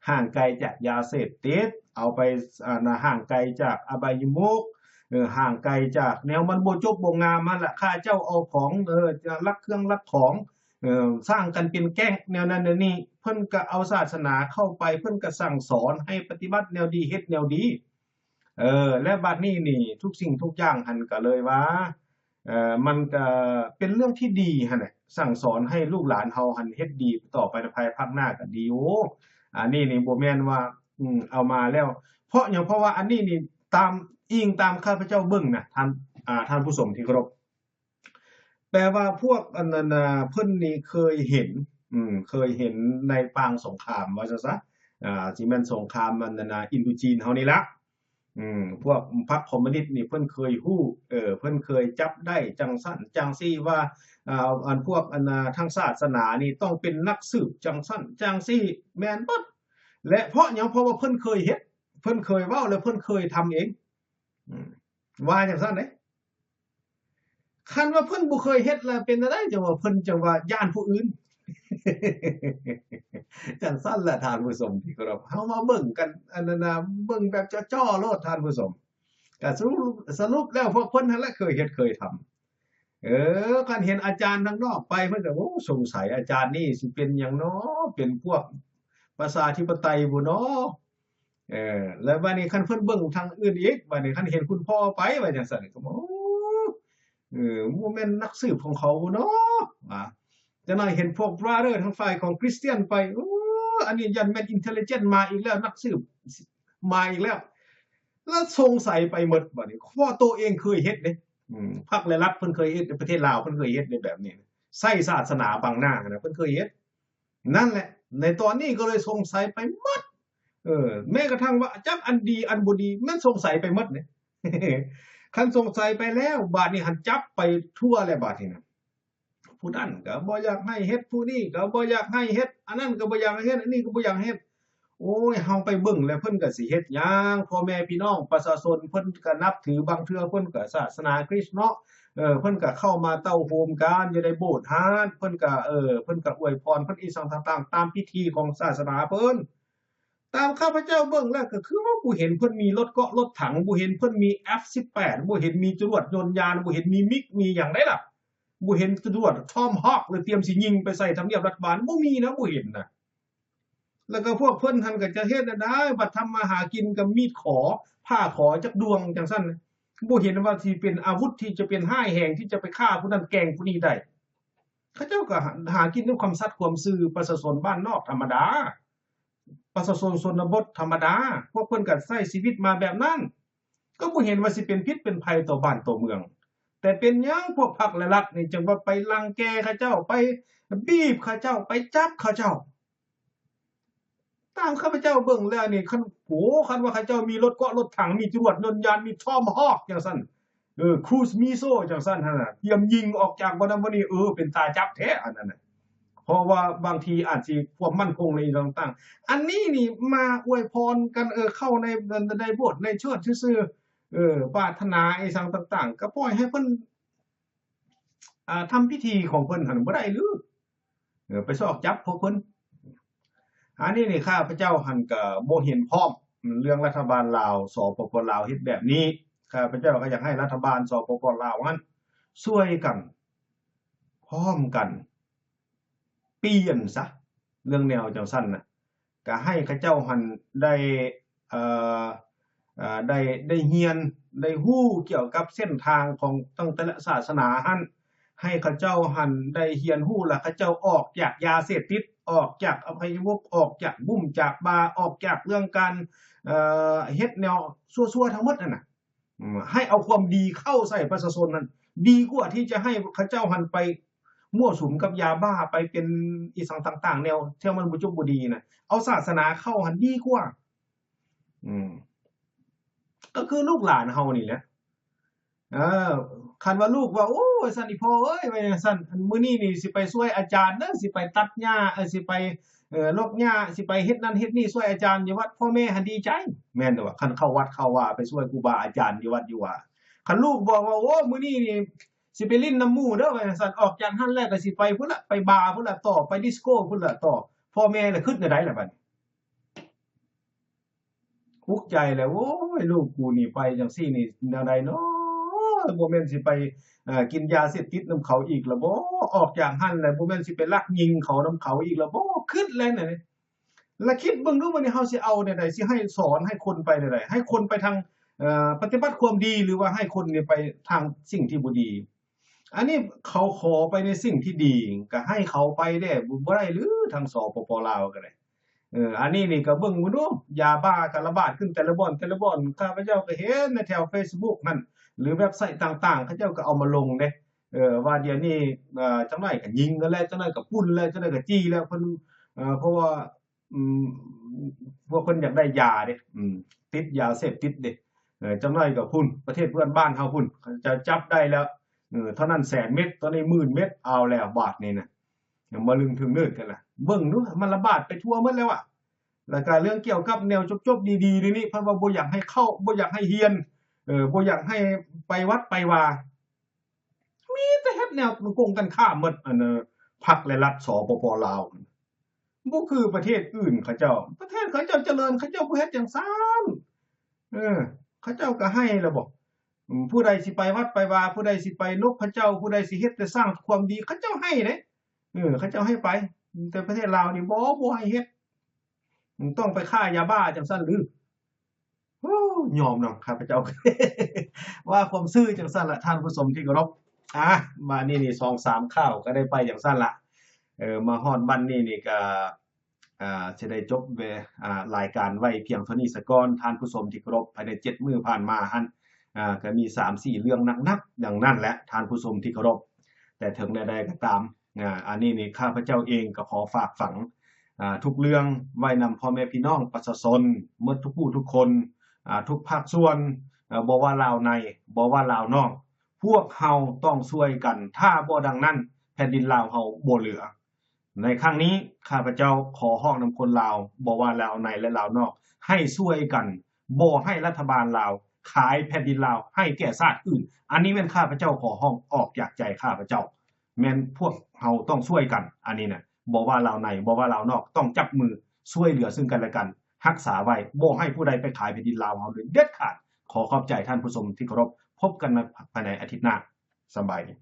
ຫ່າງໄກຈາກຢາເສບຕິດ ເອົາໄປ ອາ ຫ່າງໄກຈາກອະບາຍມຸກ ເອີ ຫ່າງໄກຈາກແນວມັນບໍ່ຈົບບໍ່ງາມຫັ້ນລະ. ຂ້າເຈົ້າເອົາຂອງ ເອີ ລັກເຄື່ອງລັກຂອງ ເອີ ສ້າງກັນເປັນແກ້ງແນວນັ້ນແນວນີ້ ເພິ່ນກະເອົາສາສະໜາເຂົ້າໄປ ເພິ່ນກະສັ່ງສອນໃຫ້ປະຕິບັດແນວດີ ເຮັດແນວດີ. ເອີ ແລະ ບັດນີ້ນີ້ ທຸກສິ່ງທຸກຢ່າງຫັ້ນກະເລີຍວ່າ ເອີ ມັນກະເປັນເລື່ອງທີ່ດີຫັ້ນແຫຼະ ສັ່ງສອນໃຫ້ລູກຫຼານເຮົາຫັ້ນເຮັດດີຕໍ່ໄປໃນພາຍພາກໜ້າກະດີ. ໂອ້ ອັນນີ້ນີ້ບໍ່ແມ່ນວ່າ ອືມ ເອົາມາແລ້ວ ເພາະຫຍັງ ເພາະວ່າອັນນີ້ນີ້ ຕາມ ອີງຕາມຂ້າພະເຈົ້າເບິ່ງນະ ທ່ານ ອາ ທ່ານຜູ້ຊົມທີ່ເຄົາລົບ ແປວ່າພວກອັນນັ້ນນະ ເພິ່ນນີ້ເຄີຍເຫັນ ອືມ ເຄີຍເຫັນໃນປາງສົງຄາມວ່າຊັ້ນຊະ ອາ ຊິແມ່ນສົງຄາມອັນນັ້ນນະ ອິນໂດຈີນເຮົານີ້ລະ ອືມ ພວກພັກຄອມມູນິດນີ້ເພິ່ນເຄີຍຮູ້ ເອີ ເພິ່ນເຄີຍຈັບໄດ້ຈັ່ງຊັ້ນຈັ່ງຊີ້ວ່າ ອາ ອັນພວກອັນນາ ທາງສາສະໜານີ້ຕ້ອງເປັນນັກສືບຈັ່ງຊັ້ນຈັ່ງຊີ້ ແມ່ນເບິດ. ແລະ ເພາະຫຍັງ ເພາະວ່າເພິ່ນເຄີຍເຮັດ ເພິ່ນເຄີຍເວົ້າ ແລະ ເພິ່ນເຄີຍທຳເອງ ອືມ ວ່າຈັ່ງຊັ້ນເດ້. ຄັນວ່າເພິ່ນບໍ່ເຄີຍເຮັດລະເປັນແນວໃດ ຈັ່ງວ່າເພິ່ນຈັ່ງວ່າຢ້ານຜູ້ອື່ນ ຈັ່ງຊັ້ນລະທ່ານຜູ້ຊົມທີ່ເຄົາລົບ. ເຮົາມາເບິ່ງກັນ ອັນນັ້ນນະ ເບິ່ງແບບເຈາະໆໂລດທ່ານຜູ້ຊົມ ກະສະຫຼຸບ ສະຫຼຸບແລ້ວພວກເພິ່ນຫັ້ນລະເຄີຍເຮັດເຄີຍທຳ. ເອີ ຄັນເຫັນອາຈານທາງນອກໄປ ເພິ່ນກະ ໂອ້ ສົງໄສອາຈານນີ້ຊິເປັນຫຍັງນໍ ເປັນພວກປະຊາທິປະໄຕບໍ່ນໍ. ເອີ ແລ້ວບາດນີ້ຄັນເພິ່ນເບິ່ງທາງອື່ນອີກ ບາດນີ້ຄັນເຫັນຄຸນພໍ່ໄປ ວ່າຈັ່ງຊັ້ນ ກະ ໂອ້ ເອີ ບໍ່ແມ່ນນັກສືບຂອງເຂົາບໍ່ນໍ ວ່າ. ຈັ່ງນັ້ນເຫັນພວກ brother ທາງຝ່າຍຂອງຄຣິສຕຽນໄປ ໂອ້ ອັນນີ້ຢ້ານແມ່ນ intelligence ມາອີກແລ້ວ ນັກສືບມາອີກແລ້ວ ລະສົງໄສໄປໝົດບາດນີ້ ເພາະໂຕເອງເຄີຍເຮັດເດ້ ອືມ ພັກແລະລັດເພິ່ນເຄີຍເຮັດ ປະເທດລາວເພິ່ນເຄີຍເຮັດໃນແບບນີ້ ໃຊ້ສາສະໜາບັງໜ້າຫັ້ນນະ ເພິ່ນເຄີຍເຮັດ. ນັ້ນແຫຼະ ໃນຕອນນີ້ກະເລີຍສົງໄສໄປໝົດ ເອີ ແມ້ກະທັ່ງວ່າຈັກອັນດີອັນບໍ່ດີ ມັນສົງໄສໄປໝົດເດ້. ຄັນສົງໄສໄປແລ້ວ ບາດນີ້ຫັ້ນຈັບໄປທົ່ວແລ້ວບາດນີ້ນະ ຜູ້ນັ້ນກະບໍ່ຢາກໃຫ້ເຮັດ ຜູ້ນີ້ກະບໍ່ຢາກໃຫ້ເຮັດ ອັນນັ້ນກະບໍ່ຢາກໃຫ້ເຮັດ ອັນນີ້ກະບໍ່ຢາກໃຫ້ເຮັດ. ໂອ້ຍ ເຮົາໄປເບິ່ງແລ້ວເພິ່ນກະຊິເຮັດຫຍັງ ພໍ່ແມ່ພີ່ນ້ອງປະຊາຊົນເພິ່ນກະນັບຖື ບາງເທື່ອເພິ່ນກະສາສະໜາຄຣິສເນາະ ເອີ ເພິ່ນກະເຂົ້າມາເຕົ້າໂຮມກັນຢູ່ໃນໂບດຫັ້ນ ເພິ່ນກະ ເອີ ເພິ່ນກະອວຍພອນເພິ່ນອີ່ສັງຕ່າງໆ ຕາມພິທີຂອງສາສະໜາເພິ່ນ. ຕາມຂ້າພະເຈົ້າເບິ່ງແລ້ວກະຄືວ່າບໍ່ເຫັນເພິ່ນມີລົດເກາະລົດຖັງ ບໍ່ເຫັນເພິ່ນມີ ເອັຟສິບແປດ ບໍ່ເຫັນມີຈະຫຼວດຍົນຍານ ບໍ່ເຫັນມີມິກມີຫຍັງໃດລະ ບໍ່ເຫັນຈະຫຼວດທອມຮອກ ຫຼື ຕຽມຊິຍິງໄປໃສ່ທຳນຽບລັດຖະບານ ບໍ່ມີນະ ບໍ່ເຫັນນະ. ແລ້ວກະພວກເພິ່ນຫັ້ນກະຈະເຮັດແນວໃດ ບັດທຳມາຫາກິນກະມີດຂໍ ຜ້າຂໍຈັກດວງຈັ່ງຊັ້ນ ບໍ່ເຫັນວ່າຊິເປັນອາວຸດທີ່ຈະເປັນຮ້າຍແຮງທີ່ຈະໄປຂ້າຜູ້ນັ້ນແກ່ງຜູ້ນີ້ໄດ້. ເຂົາເຈົ້າກະຫາ ຫາກິນດ້ວຍຄວາມສັດຄວາມຊື່ ປະຊາຊົນບ້ານນອກທຳມະດາ ປະຊາຊົນຊົນນະບົດທຳມະດາ ພວກເພິ່ນກະໃຊ້ຊີວິດມາແບບນັ້ນ ກະບໍ່ເຫັນວ່າຊິເປັນພິດເປັນໄພຕໍ່ບ້ານຕໍ່ເມືອງ. ແຕ່ເປັນຫຍັງພວກພັກແລະລັດນີ້ຈຶ່ງວ່າໄປລັງແກເຂົາເຈົ້າ ໄປບີບເຂົາເຈົ້າ ໄປຈັບເຂົາເຈົ້າ? ຕາມຂ້າພະເຈົ້າເບິ່ງແລ້ວນີ້ ຄັນ ໂອ້ ຄັນວ່າເຂົາເຈົ້າມີລົດເກາະລົດຖັງ ມີຈະຫຼວດຍົນຍານ ມີທອມຮອກຈັ່ງຊັ້ນ ເອີ ຄຣູສມິສເຊິລຈັ່ງຊັ້ນຫັ້ນນະ ຕຽມຍິງອອກຈາກບ່ອນນັ້ນບ່ອນນີ້ ເອີ ເປັນຕາຈັບແທ້ອັນນັ້ນນະ. ເພາະວ່າບາງທີອາດຊິຄວາມໝັ້ນຄົງ ແລະ ອີ່ຫຍັງຕ່າງໆ ອັນນີ້ນີ້ມາອວຍພອນກັນ ເອີ ເຂົ້າໃນ ໃນໂບດໃນເຊີດຊື່ໆ ເອີ ປາດຖະໜາອີ່ຫຍັງຕ່າງໆ ກະປ່ອຍໃຫ້ເພິ່ນ ອ່າ ທຳພິທີຂອງເພິ່ນຫັ້ນບໍ່ໄດ້ຫຼື? ເອີ ໄປຊອກຈັບພວກເພິ່ນ. ອັນນີ້ນີ້ ຂ້າພະເຈົ້າຫັ້ນກະບໍ່ເຫັນພ້ອມເລື່ອງລັດຖະບານລາວ ສປປ ລາວ ເຮັດແບບນີ້. ຂ້າພະເຈົ້າກໍຢາກໃຫ້ລັດຖະບານ ສປປ ລາວ ຫັ້ນຊ່ວຍກັນ ພ້ອມກັນ ປ່ຽນຊະ ເລື່ອງແນວຈັ່ງຊັ້ນນະ ກະໃຫ້ເຂົາເຈົ້າຫັ້ນໄດ້ ເອີ ເອີ ໄດ້ ໄດ້ຮຽນ ໄດ້ຮູ້ກ່ຽວກັບເສັ້ນທາງຂອງຕັ້ງແຕ່ລະສາສະໜາຫັ້ນ ໃຫ້ເຂົາເຈົ້າຫັ້ນໄດ້ຮຽນຮູ້ ແລະ ເຂົາເຈົ້າອອກຈາກຢາເສບຕິດ ອອກຈາກອະໄບຍະມຸກ ອອກຈາກບຸ້ມຈາກບາ ອອກຈາກເລື່ອງການ ເອີ ເຮັດແນວຊົ່ວໆທັງໝົດຫັ້ນນະ. ອືມ ໃຫ້ເອົາຄວາມດີເຂົ້າໃສ່ປະຊາຊົນນັ້ນ ດີກວ່າທີ່ຈະໃຫ້ເຂົາເຈົ້າຫັ້ນໄປມົ້ວສຸມກັບຢາບ້າ ໄປເປັນອີ່ສັງຕ່າງໆແນວ ແຖວມັນບໍ່ຈົບບໍ່ດີນະ ເອົາສາສະໜາເຂົ້າຫັ້ນດີກວ່າ. ອືມ ກໍຄືລູກຫຼານເຮົານີ້ແຫຼະ. ເອີ ຄັນວ່າລູກວ່າ ໂອ້ ວ່າຊັ້ນ ອີ່ພໍ່ເອີຍ ວ່າຈັ່ງຊັ້ນ ມື້ນີ້ນີ້ຊິໄປຊ່ວຍອາຈານເດີ ຊິໄປຕັດຫຍ້າ ເອີ ຊິໄປ ເອີ ລົກຫຍ້າ ຊິໄປເຮັດນັ້ນເຮັດນີ້ຊ່ວຍອາຈານຢູ່ວັດ ພໍ່ແມ່ຫັ້ນດີໃຈ ແມ່ນບໍ່? ຄັນເຂົ້າວັດເຂົ້າວາໄປຊ່ວຍຄູບາອາຈານຢູ່ວັດຢູ່ວາ. ຄັນລູກບອກວ່າ ໂອ້ ມື້ນີ້ນີ້ຊິໄປຫຼິ້ນນຳໝູ່ເດີ ວ່າຈັ່ງຊັ້ນ ອອກຈາກຫັ້ນແລ້ວກໍຊິໄປພຸ້ນລະ ໄປບາພຸ້ນລະຕໍ່ ໄປດິສໂກພຸ້ນລະຕໍ່ ພໍ່ແມ່ລະຄິດແນວໃດລະບັດນີ້? ອຸກໃຈແລ້ວ ໂອ້ຍ ລູກກູນີ້ໄປຈັ່ງຊີ້ນີ້ແນວໃດເນາະ? ບໍ່ແມ່ນຊິໄປ ເອີ ກິນຢາເສບຕິດນຳເຂົາອີກລະບໍ? ອອກຈາກຫັ້ນແລ້ວ ບໍ່ແມ່ນຊິໄປລັກຍິງເຂົານຳເຂົາອີກລະບໍ? ຄິດແລ້ວນີ້ ລະຄິດເບິ່ງດູ ບາດນີ້ເຮົາຊິເອົາແນວໃດ ຊິໃຫ້ສອນໃຫ້ຄົນໄປແນວໃດ ໃຫ້ຄົນໄປທາງ ເອີ ປະຕິບັດຄວາມດີ ຫຼືວ່າໃຫ້ຄົນນີ້ໄປທາງສິ່ງທີ່ບໍ່ດີ? ອັນນີ້ເຂົາຂໍໄປໃນສິ່ງທີ່ດີ ກໍໃຫ້ເຂົາໄປແດ່ ບໍ່ ບໍ່ໄດ້ຫຼື ທາງ ສປປ ລາວ ກໍໄດ້. ເອີ ອັນນີ້ນີ້ກໍເບິ່ງເບິ່ງດູ ຢາບ້າກໍລະບາດຂຶ້ນແຕ່ລະບ່ອນ ແຕ່ລະບ່ອນ ຂ້າພະເຈົ້າກໍເຫັນໃນແຖວເຟສບຸກຫັ້ນ ຫຼືເວັບໄຊຕ່າງໆ ເຂົາເຈົ້າກໍເອົາມາລົງເດ້ ເອີ ວ່າດຽວນີ້ ເອີ ຈັກໜ້ອຍກໍຍິງກັນແລ້ວ ຈັກໜ້ອຍກໍປຸ້ນແລ້ວ ຈັກໜ້ອຍກໍຈີ່ແລ້ວ ເພິ່ນ ເອີ ເພາະວ່າ ອືມ ພວກເພິ່ນຢາກໄດ້ຢາເດ້ ອືມ ຕິດຢາເສບຕິດເດ້ ເອີ ຈັກໜ້ອຍກໍພຸ້ນ ປະເທດເພື່ອນບ້ານເຮົາພຸ້ນ ເຂົາເຈົ້າຈັບໄດ້ແລ້ວ ເອີ ເທົ່ານັ້ນແສນເມັດ ເທົ່ານີ້ໝື່ນເມັດ ເອົາແລ້ວບາດນີ້ນະ ມາລຶ້ງຖືກເນີດກັນລະ ເບິ່ງດູ ມັນລະບາດໄປທົ່ວໝົດແລ້ວອະ. ແລ້ວກະເລື່ອງກ່ຽວກັບແນວຈົບໆດີໆນີ້ ເພິ່ນວ່າບໍ່ຢາກໃຫ້ເຂົ້າ ບໍ່ຢາກໃຫ້ຮຽນ ເອີ ບໍ່ຢາກໃຫ້ໄປວັດໄປວາ ມີແຕ່ເຮັດແນວກົງກັນຂ້າມໝົດ ອັນ ພັກ ແລະ ລັດ ສປປ ລາວ ບໍ່ຄືປະເທດອື່ນເຂົາເຈົ້າ ປະເທດເຂົາເຈົ້າຈະເລີນ ເຂົາເຈົ້າບໍ່ເຮັດຈັ່ງຊັ້ນ ເອີ ເຂົາເຈົ້າກໍໃຫ້ລະບໍ? ອືມ ຜູ້ໃດຊິໄປວັດໄປວາ ຜູ້ໃດຊິໄປນົບພະເຈົ້າ ຜູ້ໃດຊິເຮັດແຕ່ສ້າງຄວາມດີ ເຂົາເຈົ້າໃຫ້ເດ້ ເອີ ເຂົາເຈົ້າໃຫ້ໄປ ແຕ່ປະເທດລາວນີ້ບໍ່ ບໍ່ໃຫ້ເຮັດ ຕ້ອງໄປຄ້າຢາບ້າຈັ່ງຊັ້ນຫຼື? ໂອ້ ຍອມນຳ ຂ້າພະເຈົ້າ ວ່າຄວາມຊື່ຈັ່ງຊັ້ນລະ ທ່ານຜູ້ຊົມທີ່ເຄົາລົບ. ອາ ບາດນີ້ນີ້ ສອງສາມຂ່າວກໍໄດ້ໄປຈັ່ງຊັ້ນລະ ເອີ ມາຮອດບັດນີ້ນີ້ກໍ ອາ ຊິໄດ້ຈົບ ອາ ລາຍການໄວ້ພຽງເທົ່ານີ້ສາກ່ອນ ທ່ານຜູ້ຊົມທີ່ເຄົາລົບ. ພາຍໃນເຈັດມື້ຜ່ານມາຫັ້ນ ອາ ກໍມີສາມສີ່ເລື່ອງໜັກໆ ດັ່ງນັ້ນແຫຼະ ທ່ານຜູ້ຊົມທີ່ເຄົາລົບ. ແຕ່ເຖິງແນວໃດກໍຕາມ ອາ ອັນນີ້ນີ້ ຂ້າພະເຈົ້າເອງກໍຂໍຝາກຝັງ ອາ ທຸກເລື່ອງໄວ້ນຳພໍ່ແມ່ພີ່ນ້ອງປະຊາຊົນໝົດທຸກຜູ້ທຸກຄົນ ອາ ທຸກພາກສ່ວນ ອາ ບໍ່ວ່າລາວໃນ ບໍ່ວ່າລາວນອກ ພວກເຮົາຕ້ອງຊ່ວຍກັນ ຖ້າບໍ່ດັ່ງນັ້ນ ແຜ່ນດິນລາວເຮົາບໍ່ເຫຼືອ. ໃນຄັ້ງນີ້ ຂ້າພະເຈົ້າຂໍຮ້ອງນຳຄົນລາວ ບໍ່ວ່າລາວໃນ ແລະ ລາວນອກ ໃຫ້ຊ່ວຍກັນ ບໍ່ໃຫ້ລັດຖະບານລາວຂາຍແຜ່ນດິນລາວໃຫ້ແກ່ຊາດອື່ນ. ອັນນີ້ແມ່ນຂ້າພະເຈົ້າຂໍຮ້ອງອອກຈາກໃຈຂ້າພະເຈົ້າ ແມ່ນພວກເຮົາຕ້ອງຊ່ວຍກັນ ອັນນີ້ນະ ບໍ່ວ່າລາວໃນ ບໍ່ວ່າລາວນອກ ຕ້ອງຈັບມືຊ່ວຍເຫຼືອຊຶ່ງກັນແລະກັນ ຮັກສາໄວ້ ບໍ່ໃຫ້ຜູ້ໃດໄປຂາຍແຜ່ນດິນລາວເຮົາໂດຍເດັດຂາດ. ຂໍຂອບໃຈທ່ານຜູ້ຊົມທີ່ເຄົາລົບ ພົບກັນໃນພາຍໃນອາທິດໜ້າ. ສະບາຍດີ.